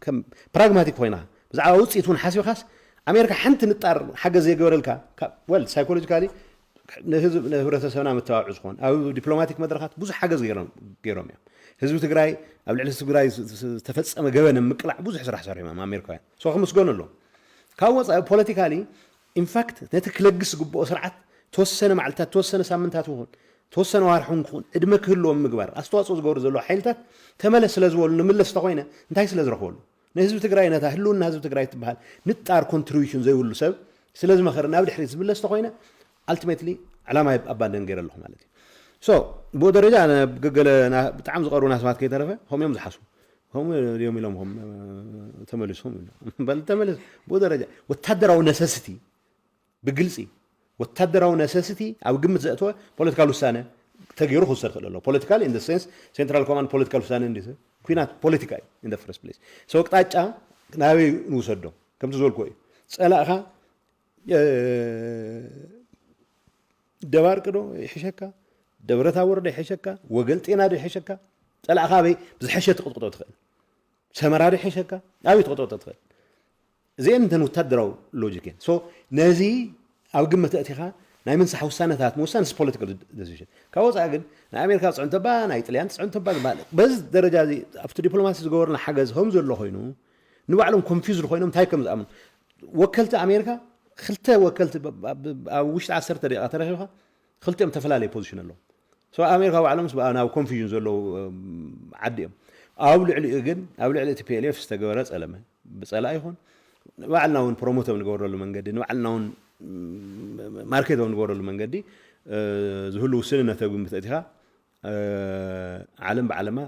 ከም ፕራግማቲክ ኮይና ብዛዕባ ውፅኢት እውን ሓሲብካስ ኣሜሪካ ሓንቲ ንጣር ሓገዝ ዘይገበረልካ ወል ሳይኮሎጂካሊ ንህዝብ ንህብረተሰብና መተባብዒ ዝኮን ኣብ ዲፕሎማቲክ መድረካት ብዙሕ ሓገዝ ገይሮም እዮም። ህዝቢ ትግራይ ኣብ ልዕሊ ትግራይ ዝተፈፀመ ገበን ምቅላዕ ብዙሕ ስራሕ ሰሪሖም እዮም ኣሜሪካውያን። ሶ ክምስገኑ ኣለዎም። ካብ ወፃኢ ፖለቲካሊ ኢንፋክት ነቲ ክለግስ ዝግብኦ ስርዓት ተወሰነ መዓልታት ተወሰነ ሳምንታት ይኹን ተወሰነ ዋርሑ ክኹን ዕድመ ክህልዎም ምግባር ኣስተዋፅኦ ዝገብሩ ዘለዉ ሓይልታት ተመለስ ስለ ዝበሉ ንምለስ ተኮይነ እንታይ ስለ ዝረኽበሉ ንህዝቢ ትግራይ ነታ ህልውና ህዝቢ ትግራይ ትበሃል ንጣር ኮንትሪቢሽን ዘይብሉ ሰብ ስለ ዝመኸረ ናብ ድሕሪት ዝምለስ ተኮይነ ኣልቲሜትሊ ዕላማ ኣባንደን ገይረ ኣለኹ ማለት እዩ። ሶ ብኡ ደረጃ ገገለ ብጣዕሚ ዝቀርቡና ሰባት ከይተረፈ ከምኡ እዮም ዝሓስቡ ከምኡ እዮም ኢሎም ተመሊስኩም ተመልስ ብኡ ደረጃ ወታደራዊ ነሰስቲ ብግልፂ ወታደራዊ ነሰስቲ ኣብ ግምት ዘእተወ ፖለቲካል ውሳነ ተገይሩ ክውሰድ ክእል ኣሎ። ፖለቲካል ኢን ሴንስ ሴንትራል ኮማንድ ፖለቲካል ውሳነ እንዲ ኩናት ፖለቲካ እዩ ኢን ፈርስት ፕሌስ። ሰው ኣቅጣጫ ናበይ ንውሰዶ ከምቲ ዝበልኩ እዩ። ፀላእካ ደባርቅ ዶ ይሕሸካ፣ ደብረታቦር ዶ ይሕሸካ፣ ወገል ጤና ዶ ይሕሸካ፣ ፀላእካ ኣበይ ብዝሐሸ ትቅጥቅጦ ትኽእል፣ ሰመራ ዶ ይሕሸካ፣ ኣበይ ትቅጥቅጦ ትኽእል። እዚአን እንተን ወታደራዊ ሎጂክ እየን። ሶ ነዚ ኣብ ግምት ኣእቲኻ ናይ ምንሳሕ ውሳነታት ምውሳን ስ ፖለቲካል ዲሲሽን ካብ ወፃኢ ግን ናይ ኣሜሪካ ፅዕንቶባ ናይ ጥልያን ፅዕንቶባ ዝበሃል በዚ ደረጃ እዚ ኣብቲ ዲፕሎማሲ ዝገበርና ሓገዝ ከም ዘሎ ኮይኑ ንባዕሎም ኮንፊውዝድ ኮይኖም እንታይ ከም ዝኣምኑ ወከልቲ ኣሜሪካ ክልተ ወከልቲ ኣብ ውሽጢ ዓሰርተ ደቂቃ ተረኺብካ ክልቲኦም ተፈላለየ ፖዚሽን ኣለዎም። ሶ ኣሜሪካ ባዕሎም ናብ ኮንፊዥን ዘለዉ ዓዲ እዮም። ኣብ ልዕሊኡ ግን ኣብ ልዕሊ እቲ ፒኤልኤፍ ዝተገበረ ፀለመ ብፀላ ይኹን ንባዕልና እውን ፕሮሞቶም ንገበረሉ መንገዲ ንባዕልና እውን ማርኬቶም ንገበረሉ መንገዲ ዝህሉ ውስንነት ተግምት እቲኻ ዓለም ብዓለማ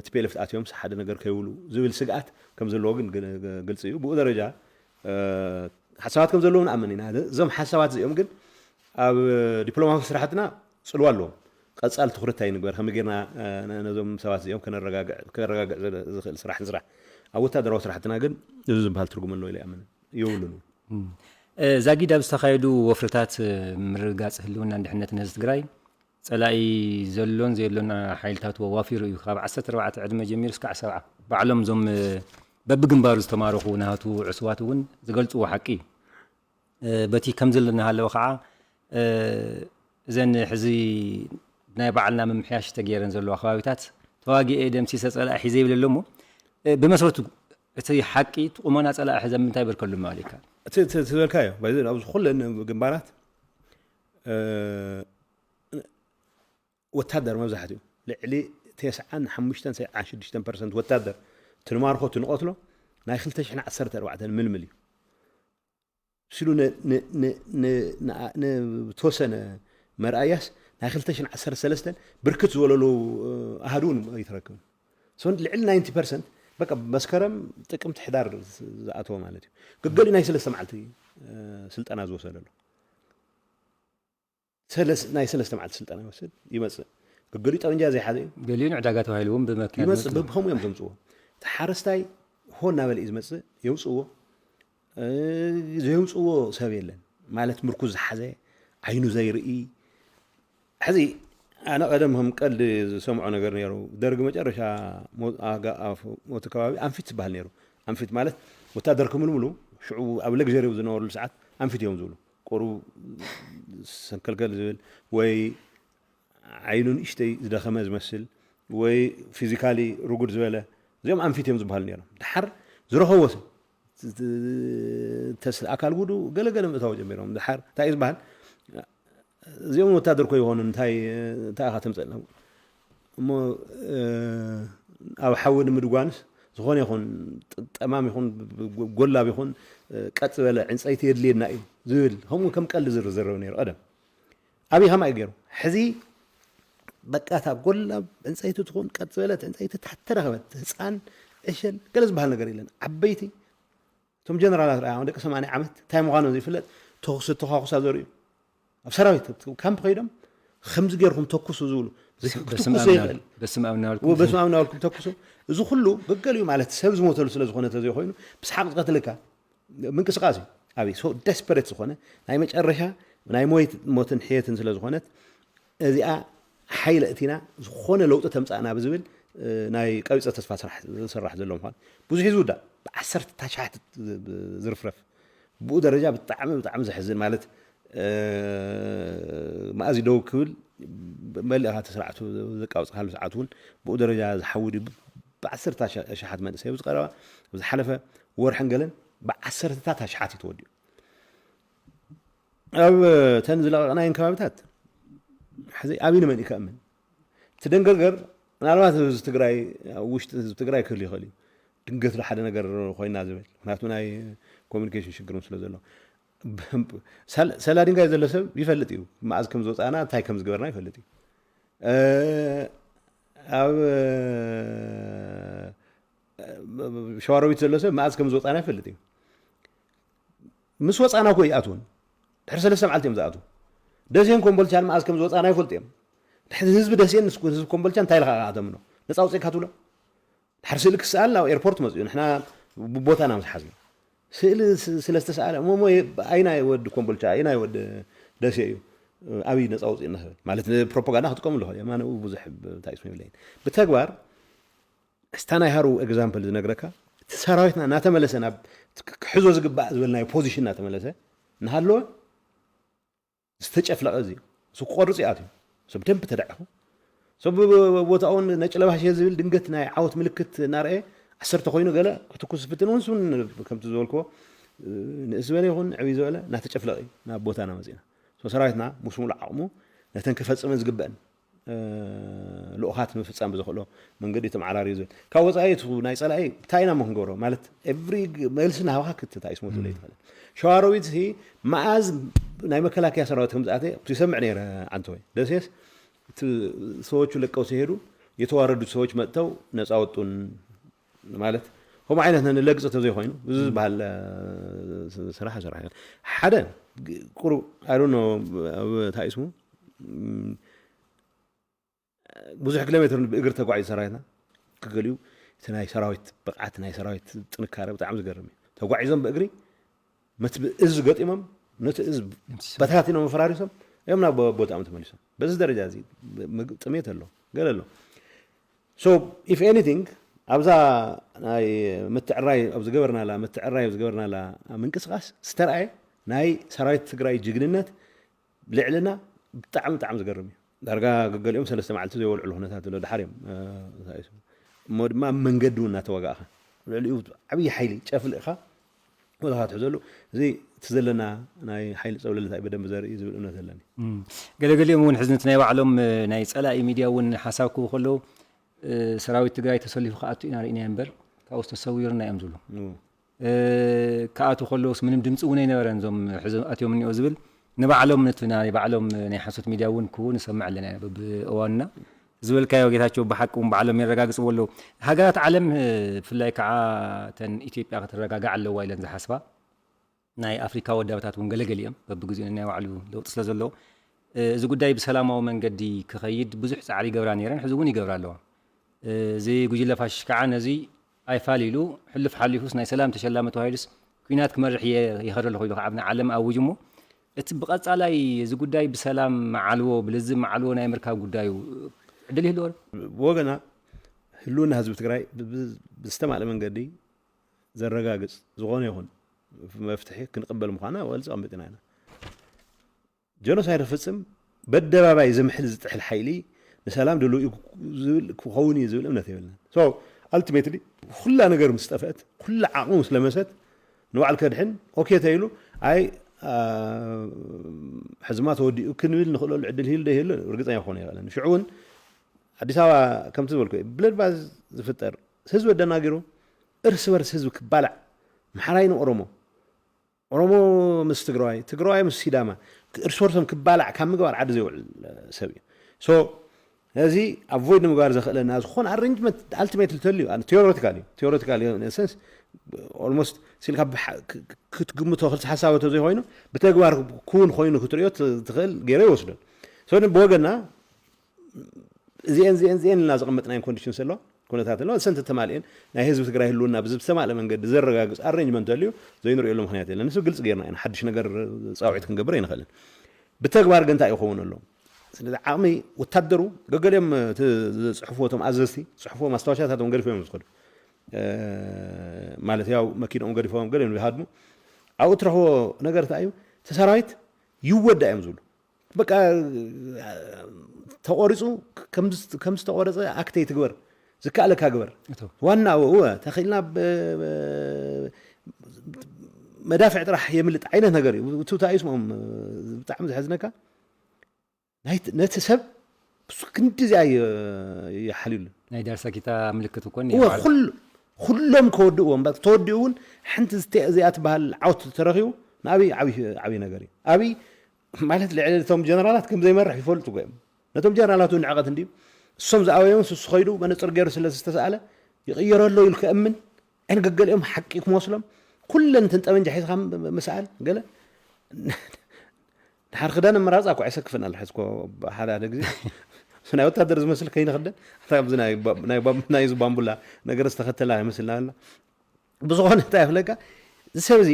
ቲፒኤልኤፍ ኣትዮም ሓደ ነገር ከይብሉ ዝብል ስግኣት ከም ዘለዎ ግን ግልፂ እዩ። ብኡ ደረጃ ሓሳባት ከም ዘለዉ ንኣምን ኢና። እዞም ሓሳባት እዚኦም ግን ኣብ ዲፕሎማሲ ስራሕትና ፅልዋ ኣለዎም። ቀፃሊ ትኩረት እንታይ ንግበር፣ ከመይ ጌርና ነዞም ሰባት እዚኦም ከረጋግዕ ዝኽእል ስራሕ ንስራሕ። ኣብ ወታደራዊ ስራሕትና ግን እዚ ዝበሃል ትርጉም ኣለዎ ኢለ ይኣምን የብሉን። ዛጊድ ኣብ ዝተኻየዱ ወፍርታት ምርግጋፅ ህልውናን ድሕነትን ህዝቢ ትግራይ ጸላኢ ዘሎን ዘየሎን ሓይልታት ወዋፊሩ እዩ። ካብ ዓሰርተ ኣርባዕተ ዕድመ ጀሚሩ እስካዕ ሰብዓ ባዕሎም እዞም በብግንባሩ ዝተማረኹ ናቱ ዕሱባት እውን ዝገልጽዎ ሓቂ እዩ። በቲ ከምዚ እናሃለወ ከዓ እዘን ሕዚ ናይ ባዕልና ምምሕያሽ ተገይረን ዘለዋ ከባቢታት ተዋጊኤ ደምሲሰ ጸላኢ ሒዘ ይብል ኣሎ እሞ ብመስረቱ እቲ ሓቂ እቲ ቁመና ጸላኢ ሕዘ ምንታይ በርከሉ ማለት እዩ? እቲ ዝበልካዮ ኣብዚ ኩለን ግንባራት ወታደር መብዛሕትኡ ልዕሊ ተስዓን ሓሙሽተን ሰብዓን ሽዱሽተን ፐርሰንት ወታደር ትንማርኾ ትንቐትሎ ናይ ክልተ ሽሕን ዓሰርተ ኣርባዕተን ምልምል እዩ። ስሉ ንተወሰነ መርኣያስ ናይ ክልተ ሽሕን ዓሰርተ ሰለስተን ብርክት ዝበለሉ ኣሃዱ እውን ኣይትረክብን። ሰን ልዕሊ ናይንቲ ፐርሰንት በቃ መስከረም ጥቅምቲ ሕዳር ዝኣተወ ማለት እዩ። ገገሊኡ ናይ ሰለስተ መዓልቲ ስልጠና ዝወሰደሉ ናይ ሰለስተ መዓልቲ ስልጠና ይወስድ ይመፅእ። ገገሊኡ ጠበንጃ ዘይሓዘ እዩ። ገሊኡ ንዕዳጋ ተባሂሉ እውን ብመኪና ይመፅእ። ዝመፅእ። ከምኡ እዮም ዘምፅዎ። እቲ ሓረስታይ ሆ እናበለ እዩ ዝመፅእ። የውፅዎ። ዘየውፅዎ ሰብ የለን ማለት ምርኩዝ ዝሓዘ ዓይኑ ዘይርኢ። ሕዚ ኣነ ቀደም ከም ቀልዲ ዝሰምዖ ነገር ነይሩ። ደርግ መጨረሻ ሞት ከባቢ ኣንፊት ዝበሃል ነይሩ። ኣንፊት ማለት ወታደር ክምልምሉ ሽዑ ኣብ ለግዘሪ ዝነበሩሉ ሰዓት ኣንፊት እዮም ዝብሉ። ቁሩብ ሰንከልከል ዝብል ወይ ዓይኑ ንእሽተይ ዝደኸመ ዝመስል ወይ ፊዚካሊ ርጉድ ዝበለ እዚኦም ኣንፊት እዮም ዝበሃሉ ነይሮም። ድሓር ዝረኸቦ ሰብ ኣካል ጉዱ ገለገለ ምእታው ጀሚሮም። ድሓር እንታይ እዩ ዝበሃል? እዚኦም ወታደር ኮ ይኾኑ እንታይ እንታይ ኢኻ ተምፀልና እሞ ኣብ ሓዊ ንምድጓንስ ዝኾነ ይኹን ጠማም ይኹን ጎላብ ይኹን ቀጥ ዝበለ ዕንፀይቲ የድልየና እዩ ዝብል ከምኡ ከም ቀልዲ ዝርዘረብ ነይሩ ቀደም። ኣብይ ከማይ ገይሩ ሕዚ በቃ እታ ጎላብ ዕንፀይቲ ትኹን ቀጥ ዝበለት ዕንፀይቲ ታተረኸበት ህፃን ዕሸል ገለ ዝበሃል ነገር የለን። ዓበይቲ እቶም ጀነራላት ርኣያ ደቂ ሰማንያ ዓመት እንታይ ምዃኖም ዘይፍለጥ ተኹሲ ተኳኩሳ ዘርእዩ ኣብ ሰራዊት ካምፕ ከይዶም ከምዚ ገይርኩም ተኩሱ ዝብሉ ክትኩስ ዘይኽእል በስመ ኣብ እናበልኩም ተኩሱ። እዚ ኩሉ ገገሊኡ ማለት ሰብ ዝሞተሉ ስለ ዝኾነ ተዘይኮይኑ ብስሓቅ ዝቀትልካ ምንቅስቃስ እዩ። ኣብይ ሶ ደስፐሬት ዝኾነ ናይ መጨረሻ ናይ ሞይት ሞትን ሕየትን ስለ ዝኾነት እዚኣ ሓይለ እቲና ዝኾነ ለውጢ ተምፃእና ብዝብል ናይ ቀቢፀ ተስፋ ስራሕ ዝስራሕ ዘሎ ምኳን ብዙሕ እዩ ዝውዳእ። ብዓሰርተ ታሽሓት ዝርፍረፍ ብኡ ደረጃ ብጣዕሚ ብጣዕሚ ዘሕዝን ማለት መኣዚ ደው ክብል መሊእኻ እቲ ስርዓቱ ዘቃውፅካሉ ሰዓት እውን ብኡ ደረጃ ዝሓውድ ብዓሰርተ ኣሽሓት መንእሰይ ኣብዚ ቀረባ ዝሓለፈ ወርሕን ገለን ብዓሰርተታት ኣሽሓት እዩ ተወዲኡ። ኣብ ተን ዝለቀቅናየን ከባቢታት ሕዚ ኣብይ ንመን እዩ ከእምን? እቲ ደንገርገር ምናልባት ህዝቢ ትግራይ ኣብ ውሽጢ ህዝቢ ትግራይ ክህሉ ይኽእል እዩ። ድንገት ሓደ ነገር ኮይና ዝብል ምክንያቱ ናይ ኮሚኒኬሽን ሽግር ስለ ዘሎ ሰላ ድንጋይ ዘሎ ሰብ ይፈልጥ እዩ። መኣዝ ከም ዝወፃና እንታይ ከም ዝገበርና ይፈልጥ እዩ። ኣብ ሸዋሮቢት ዘሎ ሰብ መኣዝ ከም ዝወፃና ይፈልጥ እዩ። ምስ ወፃና እኮ ይኣትውን ድሕሪ ሰለስተ መዓልቲ እዮም ዝኣትዉ። ደሴን ኮምቦልቻን መኣዝ ከም ዝወፃና ይፈልጡ እዮም። ድሕሪ ህዝቢ ደሴን ህዝቢ ኮምቦልቻን እንታይ ኢልካ ኣተምኖ ነፃ ውፅእካ ትብሎ ድሕሪ ስእሊ ክሰኣል ናብ ኤርፖርት መፅኡ ንሕና ብቦታና ምስ ሓዝና ስእሊ ስለ ዝተሰኣለ እሞ ኣይናይ ወዲ ኮምቦልቻ ኣይናይ ወዲ ደሴ እዩ ኣብይ ነፃ ውፅእና ክብል ማለት ፕሮፓጋንዳ ክጥቀሙ ኣለኹ የማነ ብዙሕ እንታይ ስም የብለይን። ብተግባር እስታ ናይ ሃሩ ኤግዛምፕል ዝነግረካ እቲ ሰራዊትና እናተመለሰ ናብ ክሕዞ ዝግባእ ዝበልናዮ ፖዚሽን እናተመለሰ እናሃለወ ዝተጨፍለቐ እዚ እዩ። እሱ ክቆርፅ ይኣትዩ ሰብ ደንብ ተዳዕኹ ሰብ ቦታውን ነጭ ለባሽ ዝብል ድንገት ናይ ዓወት ምልክት እናርአ ዓሰርተ ኮይኑ ገለ ክትኩስ ፍትን እውን ሱን ከምቲ ዝበልክዎ ንእስ ዝበለ ይኹን ዕብይ ዝበለ እናተጨፍለቐ እዩ ናብ ቦታና መፂና። ሰራዊትና ምስ ሙሉእ ዓቕሙ ነተን ክፈፅመን ዝግበአን ልኡኻት ንምፍፃም ብዘኽእሎ መንገዲ ተመዓራርዩ ዝብል ካብ ወፃኢ እቲ ናይ ፀላኢ እንታይ ኢና ሞ ክንገብሮ ማለት ኤቭሪ መልሲ ናሃብካ ክትታይስ ሞት ብለ ይትኽእል። ሸዋሮቢት ሲ መኣዝ ናይ መከላከያ ሰራዊት ከም ዝኣተ ይሰምዕ ነይረ። ዓንተወይ ደሴስ ሰዎቹ ለቀው ሲሄዱ የተዋረዱ ሰዎች መጥተው ነፃ ወጡን ማለት ከምኡ ዓይነት ነንለግፅ ተዘይኮይኑ እዚ ዝበሃል ስራሕ ሰራሕ ሓደ ቁሩብ ኣይ ዶንት ኖ እንታይ ስሙ ብዙሕ ኪሎ ሜትር ብእግሪ ተጓዒዙ ሰራዊትና ክገሊኡ እቲ ናይ ሰራዊት ብቕዓት ናይ ሰራዊት ጥንካረ ብጣዕሚ ዝገርም እዩ። ተጓዒዞም ብእግሪ መትብእ እዝ ገጢሞም ነቲ እዝ በታቲኖም ፈራሪሶም እዮም ናብ ቦ- ቦታኦም ተመሊሶም። በዚ ደረጃ እዚ ምግብ ጥሜት ኣሎ፣ ገለ ኣሎ። So if anything፣ ኣብዛ ናይ ምትዕራይ ኣብ ዝገበርናላ ምትዕራይ ኣብ ዝገበርናላ ምንቅስቃስ ዝተረኣየ ናይ ሰራዊት ትግራይ ጅግንነት ልዕልና ብጣዕሚ ብጣዕሚ ዝገርም እዩ። ዳርጋ ገገሊኦም ሰለስተ መዓልቲ ዘይወልዕሉ ኩነታት ኣሎ። ድሓር እዮም ተሳኢሶም። እሞ ድማ ኣብ መንገዲ እውን እናተዋጋእኻ ልዕሊኡ ዓብዪ ሓይሊ ጨፍሊቕኻ ወላካ ትሕዘሉ። እዚ እቲ ዘለና ናይ ሓይሊ ፀብለልታ እዩ በደንብ ዘርኢ ዝብል እምነት ኣለኒ። ገለገሊኦም እውን ሕዝነት ናይ ባዕሎም ናይ ፀላኢ ሚድያ እውን ሓሳብ ክቡ ከለዉ ሰራዊት ትግራይ ተሰሊፉ ክኣቱ ኢና ርኢና እምበር ካብኡስ ተሰዊርና እዮም ዝብሉ። ክኣቱ ከለውስ ምንም ድምፂ እውን ኣይነበረን። እዞም ሕዚ ኣትዮም እኒኦ ዝብል ንባዕሎም ነቲ ናይ ባዕሎም ናይ ሓሶት ሚድያ እውን ክቡ ንሰምዕ ኣለና ኢና በብእዋንና ዝበልካዮ ጌታቸው ብሓቂ እውን ባዕሎም የረጋግፅዎ ኣለዉ። ሃገራት ዓለም ብፍላይ ከዓ ተን ኢትዮጵያ ክትረጋጋዕ ኣለዋ ኢለን ዝሓስባ ናይ ኣፍሪካ ወዳበታት እውን ገለገሊኦም በብግዜኡ ናይ ባዕሉ ለውጢ ስለ ዘለዎ እዚ ጉዳይ ብሰላማዊ መንገዲ ክኸይድ ብዙሕ ፃዕሪ ይገብራ ነይረን፣ ሕዚ እውን ይገብራ ኣለዋ። እዚ ጉጅለ ፋሽስት ከዓ ነዚ ኣይፋል ኢሉ ሕሉፍ ሓሊፉስ ናይ ሰላም ተሸላሚ ተባሂሉስ ኩናት ክመርሕ እየ ይኸድ ኣለኹ ኢሉ ከዓ ንዓለም ኣውጅ እሞ እቲ ብቐፃላይ እዚ ጉዳይ ብሰላም መዓልዎ ብልዝብ መዓልዎ ናይ ምርካብ ጉዳዩ ዕድል ይህልዎ ዶ? ብወገና ህልውና ህዝቢ ትግራይ ብዝተማልአ መንገዲ ዘረጋግፅ ዝኾነ ይኹን መፍትሒ ክንቕበል ምዃና ወልፂ ኣቐሚጥና ኢና። ጀኖሳይድ ክፍፅም በደባባይ ዝምሕል ዝጥሕል ሓይሊ ንሰላም ድልው እዩ ዝብል ክኸውን እዩ ዝብል እምነት የብልናን። So ultimately ኩላ ነገር ምስ ጠፍአት ኩላ ዓቕሙ ምስ ለመሰት ንባዕሉ ከድሕን ኦኬ ተይሉ ኣይ ሕዝማ ተወዲኡ ክንብል ንኽእለሉ ዕድል ሂሉ ዶ ይህሉ ርግፀኛ ክኾን ይኽእለን። ሽዑ እውን ኣዲስ ኣበባ ከምቲ ዝበልኩ ብለድባ ዝፍጠር ህዝቢ ኣደናጊሩ እርስ በርስ ህዝቢ ክባላዕ ምሓራይ ንኦሮሞ ኦሮሞ ምስ ትግራዋይ ትግራዋይ ምስ ሲዳማ እርስ በርሶም ክባላዕ ካብ ምግባር ዓዲ ዘይውዕል ሰብ እዩ። So ነዚ ኣቮይድ ንምግባር ዘኽእለና ዝኾነ ኣሬንጅመንት ኣልቲሜትሊ ተልዩ ቴዎሬቲካል እዩ ቴዎሬቲካል እዩ ሰንስ ኦልሞስት ሲልካ ክትግምቶ ክልተ ሓሳብ ተዘይኮይኑ ብተግባር ክውን ኮይኑ ክትሪኦ ትኽእል ገይረ ይወስዶ። So ብወገና እዚአን እዚአን እዚአን ኢልና ዘቐመጥናየን ኮንዲሽንስ ኣለዋ ኩነታት ኣለዋ እሰን ተተማልኤን ናይ ህዝቢ ትግራይ ህልውና ብዝተማልአ መንገዲ ዘረጋግፅ ኣሬንጅመንት ተልዩ ዘይንሪኦሉ ምክንያት የለን። ንሱ ግልፂ ገይርና ኢና ሓድሽ ነገር ፃውዒት ክንገብር ኣይንኽእልን። ብተግባር ግን እንታይ ይኸውን ኣሎ? ስለዚ ዓቕሚ ወታደሩ ገገሊኦም ዝፅሕፍዎ እቶም ኣዘዝቲ ፅሕፍዎ ማስታወሻታቶም ገዲፎም እዮም ዝኸዱ ማለት ያው መኪኖም ገዲፎም ገሊኦም ይሃድሙ። ኣብኡ ትረኽቦ ነገር እንታይ እዩ? እቲ ሰራዊት ይወዳ እዮም ዝብሉ በቃ ተቆሪፁ ከም ዝተቆረፀ ኣክተይ ትግበር ዝከኣለካ ግበር ዋና እወ ተኽኢልና መዳፍዕ ጥራሕ የምልጥ ዓይነት ነገር እዩ። እቲ እንታይ እዩ ስምኦም ብጣዕሚ ዘሕዝነካ ነቲ ሰብ ክንዲ እዚኣ ይሓልዩሉ። ናይ ዳርሳኪታ ምልክት እኮ ኩሎም ከወድእዎ ተወዲኡ እውን ሓንቲ እዚኣ ትበሃል ዓወት ተረኪቡ ንኣብይ ዓብይ ነገር እዩ። ኣብይ ማለት ልዕሊ እቶም ጀነራላት ከም ዘይመርሕ ይፈልጡ እዮም። ነቶም ጀነራላት እውን ንዕቐት እንድዩ እሶም ዝኣበዮም ስሱ ከይዱ መነፅር ገይሩ ስለ ዝተሰኣለ ይቕየረሎ ኢሉ ከእምን ዕንገገሊኦም ሓቂ ክመስሎም ኩለን እተን ጠመንጃ ሒዝካ ምስኣል ገለ ድሓር ክዳን ምራፅ ኣኳ ኣይሰክፍን ኣሎ ሕዝኮ ሓደ ሓደ ግዜ ናይ ወታደር ዝመስል ከይንክደን ናይዚ ባምቡላ ነገር ዝተኸተላ ይመስልና ብዝኾነ እንታይ ይፍለካ ዝሰብ እዚ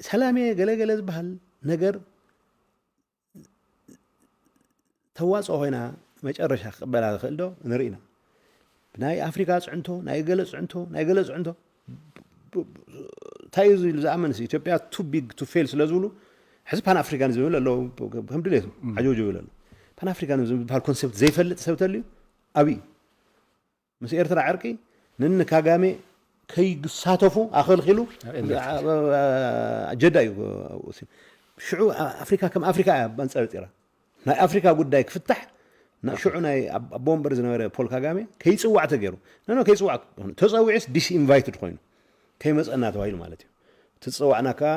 ሰላም እየ ገለገለ ዝበሃል ነገር ተዋፅኦ ኮይና መጨረሻ ክቅበላ ዝኽእል ዶ ንርኢና። ናይ ኣፍሪካ ፅዕንቶ ናይ ገለ ፅዕንቶ ናይ ገለ ፅዕንቶ እንታይ እዩ ዝብል ዝኣመንስ ኢትዮጵያ ቱ ቢግ ቱ ፌል ስለ ዝብሉ ሕዚ ፓን ኣፍሪካን ዝብል ኣለዉ ከም ድሌቱ ዓጀውጀው ይብል ኣሎ። ፓን ኣፍሪካን ዝበሃል ኮንሰፕት ዘይፈልጥ ሰብ ተልዩ ኣብይ ምስ ኤርትራ ዕርቂ ንንካጋሜ ከይሳተፉ ኣኸልኪሉ ጀዳ እዩ። ሽዑ ኣፍሪካ ከም ኣፍሪካ እያ ኣንፀርፂራ ናይ ኣፍሪካ ጉዳይ ክፍታሕ ሽዑ ናይ ኣቦ ወንበር ዝነበረ ፖል ካጋሜ ከይፅዋዕ ተገይሩ ኖ ከይፅዋዕ ተፀዊዑስ ዲስኢንቫይትድ ኮይኑ ከይመፀና ተባሂሉ ማለት እዩ። ትፀዋዕና ከዓ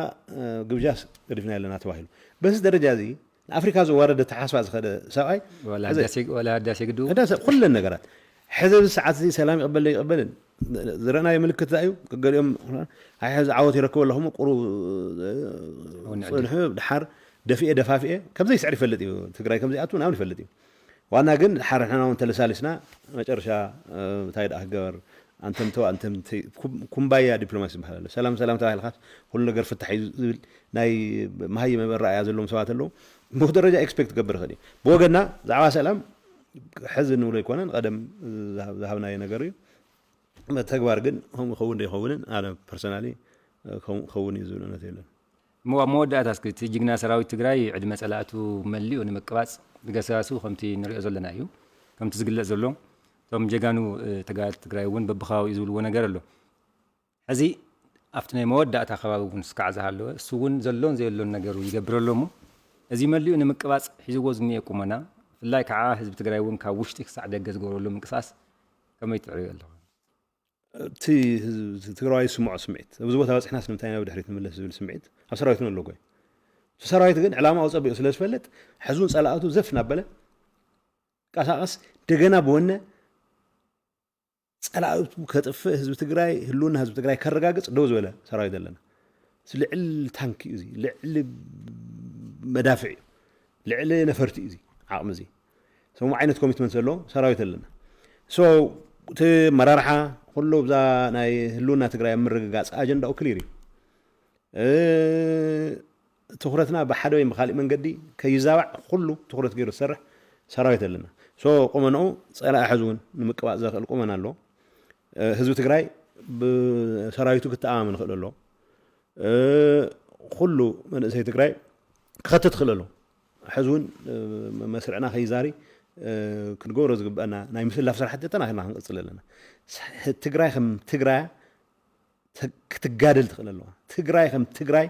ግብጃ ገዲፍና ኣለና ተባሂሉ በዚ ደረጃ እዚ ንኣፍሪካ ዘዋረደ ተሓስባ ዝኸደ ሰብኣይ ወላ ህዳሴ ግድቡ ኩለን ነገራት ሕዚ ኣብዚ ሰዓት እዚ ሰላም ይቕበል ይቕበልን ዝረእናዮ ምልክት እዩ። ገገሊኦም ኣይ ሕዚ ዓወት ይረክብ ኣለኹም ቁሩ ፅንሑ ድሓር ደፊኤ ደፋፊኤ ከምዘይ ስዕር ይፈልጥ እዩ። ትግራይ ከምዘይ ኣቱ ናውን ይፈልጥ እዩ። ዋና ግን ድሓር ንሕና እውን ተለሳሊስና መጨረሻ እንታይ ደኣ ክገበር ኣንተምተው ኣንተምተይ ኩምባያ ዲፕሎማሲ ዝበሃል ኣሎ። ሰላም ሰላም ተባሂልካ ኩሉ ነገር ፍታሕ እዩ ዝብል ናይ መሃይም ኣረኣእያ ዘለዎም ሰባት ኣለዉ። ብኡ ደረጃ ኤክስፔክት ክገብር ይኽእል እዩ። ብወገና ብዛዕባ ሰላም ሕዚ ንብሎ ኣይኮነን፣ ቀደም ዝሃብናዮ ነገር እዩ። ተግባር ግን ከምኡ ይኸውን ዶ ኣይኸውንን ኣነ ፐርሰናሊ ከምኡ ክኸውን እዩ ዝብል እምነት የለን። እሞ ኣብ መወዳእታ እስኪ እቲ ጅግና ሰራዊት ትግራይ ዕድመ ፀላእቱ መሊኡ ንምቅባፅ ብገስጋሱ ከምቲ ንሪኦ ዘለና እዩ። ከምቲ ዝግለፅ ዘሎ እቶም ጀጋኑ ተጋደልቲ ትግራይ እውን በብከባቢኡ ዝብልዎ ነገር ኣሎ። ሕዚ ኣብቲ ናይ መወዳእታ ከባቢ እውን ስካዕ ዝሃለወ እሱ እውን ዘሎን ዘየሎን ነገሩ ይገብር ኣሎ እሞ እዚ መሊኡ ንምቅባፅ ሒዝዎ ዝኒኤ ቁመና ብፍላይ ከዓ ህዝቢ ትግራይ እውን ካብ ውሽጢ ክሳዕ ደገ ዝገብረሉ ምንቅስቃስ ከመይ ትዕርዮ ኣለኹ? እቲ ትግራዋይ ዝስምዖ ስምዒት ኣብዚ ቦታ በፅሕናስ ንምንታይ ናብ ድሕሪት ንምለስ ዝብል ስምዒት ኣብ ሰራዊት ኣሎ። ጎይ እቲ ሰራዊት ግን ዕላማኡ ፀቢቑ ስለ ዝፈልጥ ሕዙን ፀላእቱ ዘፍ እናበለ ቀሳቀስ ደገና ብወነ ፀላእቱ ከጥፍእ ህዝቢ ትግራይ ህልውና ህዝቢ ትግራይ ከረጋግፅ ደው ዝበለ ሰራዊት ኣለና። ልዕሊ ታንክ እዩ፣ ልዕሊ መዳፍዕ እዩ፣ ልዕሊ ነፈርቲ እዩ ዓቕሚ እዚ ሰሙ ዓይነት ኮሚትመንት ዘለዎ ሰራዊት ኣለና። ሶ እቲ መራርሓ ኩሉ ብዛ ናይ ህልውና ትግራይ ኣብ ምርግጋፅ ኣጀንዳኡ ክሊር እዩ። ትኩረትና ብሓደ ወይ ብካሊእ መንገዲ ከይዛባዕ ኩሉ ትኩረት ገይሩ ዝሰርሕ ሰራዊት ኣለና። ሶ ቁመንኡ ፀላኢ ሕዚ እውን ንምቅባእ ዘኽእል ቁመና ኣሎ። ህዝቢ ትግራይ ብሰራዊቱ ክተኣማመን ይኽእል ኣሎ። ኩሉ መንእሰይ ትግራይ ክኸትት ይኽእል ኣሎ። ሕዚ እውን መስርዕና ከይዛሪ ክንገብሮ ዝግበአና ናይ ምስላፍ ስራሕቲ ተጠናኺርና ክንቅፅል ኣለና። ትግራይ ከም ትግራይ ክትጋደል ትኽእል ኣለዋ። ትግራይ ከም ትግራይ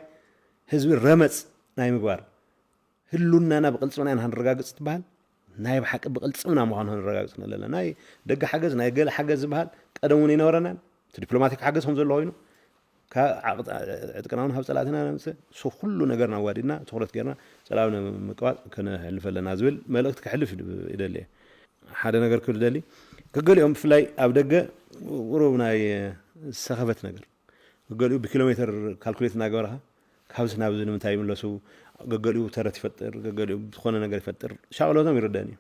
ህዝቢ ረመፅ ናይ ምግባር ህሉናና ብቅልፅምና ኢና ክንረጋግፅ ትበሃል ናይ ብሓቂ ብቅልፅምና ምዃኑ ክንረጋግፅ ኣለና። ናይ ደገ ሓገዝ ናይ ገለ ሓገዝ ዝበሃል ቀደም እውን ይነበረናን እቲ ዲፕሎማቲክ ሓገዝ ከም ዘሎ ኮይኑ ዕጥቅና እውን ካብ ፀላእትና ነምፅእ ሱ ኩሉ ነገርና ኣዋዲድና ትኩረት ገርና ፀላዊ ንምቅባፅ ክነሕልፍ ኣለና ዝብል መልእክቲ ክሕልፍ ይደሊ። ሓደ ነገር ክብል ደሊ ገገሊኦም ብፍላይ ኣብ ደገ ቁሩብ ናይ ሰኸበት ነገር ገገሊኡ ብኪሎ ሜትር ካልኩሌት እናገበርካ ካብዚ ናብዚ ንምንታይ ይምለሱ ገገሊኡ ተረት ይፈጥር ገገሊኡ ዝኾነ ነገር ይፈጥር ሻቕሎቶም ይርደን እዩ።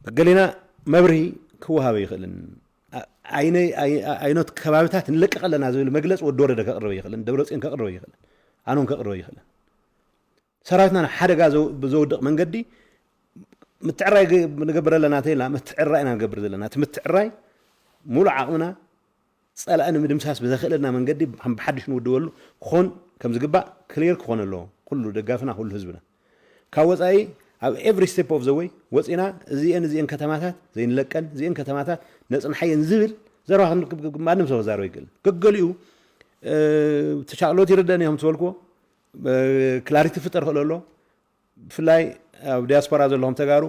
ገገሊና መብርሂ ክወሃበ ይኽእልን ኣይኖት ከባብታት ንለቅቕ ኣለና ዝብል መግለፂ ወዲ ወረደ ከቕርበ ይኽእልን ደብረፅዮን ከቕርበ ይኽእልን ኣኖን ከቕርበ ይኽእልን ሰራዊትና ናብ ሓደጋ ብዘውድቕ መንገዲ ምትዕራይ ንገብር ኣለና እንተኢልና ምትዕራይ ኢና ንገብር ዘለና እቲ ምትዕራይ ሙሉእ ዓቕምና ፀላኢ ንምድምሳስ ብዘኽእለና መንገዲ ብሓድሽ ንውድበሉ ክኾን ከም ዝግባእ ክሊር ክኾን ኣለዎ ኩሉ ደጋፍና ኩሉ ህዝብና ካብ ወፃኢ ኣብ every step of the way ወፂና እዚአን እዚአን ከተማታት ዘይንለቀን እዚአን ከተማታት ነፅንሓየን ዝብል ዘረባ ክንርክብ ማንም ሰብ ክዛረብ ይክእል ገገሊኡ ተሻቅሎት ይርደን እዮም ዝበልክዎ ክላሪቲ ፍጠር ክእል ኣሎ ብፍላይ ኣብ ዲያስፖራ ዘለኹም ተጋሩ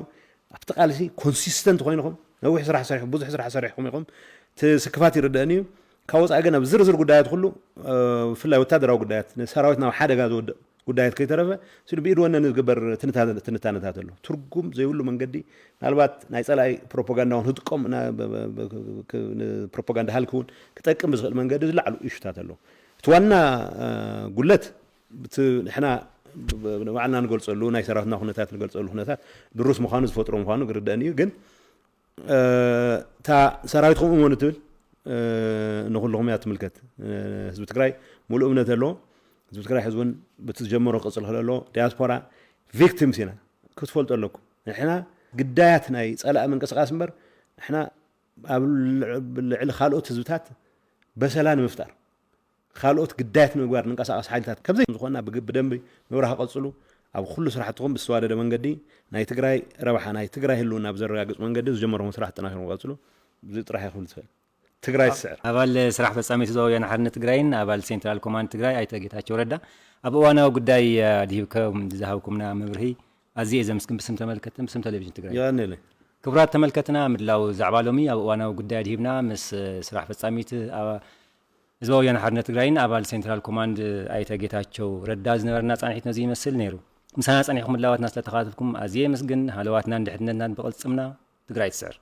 ኣብቲ ቃልሲ ኮንሲስተንት ኮይንኹም ነዊሕ ስራሕ ሰሪሑ ብዙሕ ስራሕ ሰሪሕኩም ኢኹም እቲ ስክፋት ይርደአኒ እዩ ካብ ወፃኢ ግን ኣብ ዝርዝር ጉዳያት ኩሉ ብፍላይ ወታደራዊ ጉዳያት ንሰራዊት ናብ ሓደጋ ዝወድቕ ጉዳያት ከይተረፈ ስሉ ብኢድ ወነ ዝግበር ትንታነታት ኣሎ ትርጉም ዘይብሉ መንገዲ ምናልባት ናይ ፀላኢ ፕሮፓጋንዳ እውን ህጥቀም ፕሮፓጋንዳ ሃልክ እውን ክጠቅም ብዝኽእል መንገዲ ዝለዓሉ ኢሹታት ኣሎ እቲ ዋና ጉለት እቲ ንሕና ንባዕልና ንገልፀሉ ናይ ሰራዊትና ኩነታት ንገልፀሉ ኩነታት ድሩስ ምዃኑ ዝፈጥሮ ምዃኑ ክርደአኒ እዩ ግን እታ ሰራዊት ከምኡ እመኑ ትብል ንኩልኹም እያ ትምልከት ህዝቢ ትግራይ ሙሉእ እምነት ኣለዎ ህዝቢ ትግራይ ሕዚ እውን ብቲ ዝጀመሮ ክቅፅል ክእል ኣለዎ ዲያስፖራ ቪክቲምስ ኢና ክትፈልጡ ኣለኩም ንሕና ግዳያት ናይ ፀላእ ምንቅስቃስ እምበር ንሕና ኣብ ልዕሊ ካልኦት ህዝብታት በሰላ ንምፍጣር ካልኦት ግዳያት ንምግባር ንንቀሳቀስ ሓይልታት ከምዘይ ዝኾና ብደንቢ ምብራህ ቀፅሉ ኣብ ኩሉ ስራሕትኹም ብዝተዋደደ መንገዲ ናይ ትግራይ ረብሓ ናይ ትግራይ ህልውና ብዘረጋግፅ መንገዲ ዝጀመርኩም ስራሕ ጠናኺርኩም ቀፅሉ እዚ ጥራሕ ክብል ዝኽእል ትግራይ ትስዕር ኣባል ስራሕ ፈፃሚት ህዝባዊ ወያነ ሓርነት ትግራይን ኣባል ሴንትራል ኮማንድ ትግራይ ኣይተ ጌታቸው ረዳ ኣብ እዋናዊ ጉዳይ ኣድሂብኩም ዝሃብኩምና መብርሂ ኣዝየ ዘምስግን ብስም ተመልከትን ብስም ቴሌቪዥን ትግራይ የቀንየለይ ክቡራት ተመልከትና ምድላው ዛዕባ ሎሚ ኣብ እዋናዊ ጉዳይ ኣድሂብና ምስ ስራሕ ፈፃሚት ህዝባዊ ወያነ ሓርነት ትግራይን ኣባል ሴንትራል ኮማንድ ኣይተ ጌታቸው ረዳ ዝነበረና ፃንሒት ነዚ ይመስል ነይሩ። ምሳና ፀኒሕኩም ምድላዋትና ስለተኻተልኩም ኣዝየ የመስግን። ሃለዋትናን ድሕንነትናን ብቕልፅምና ትግራይ ትስዕር።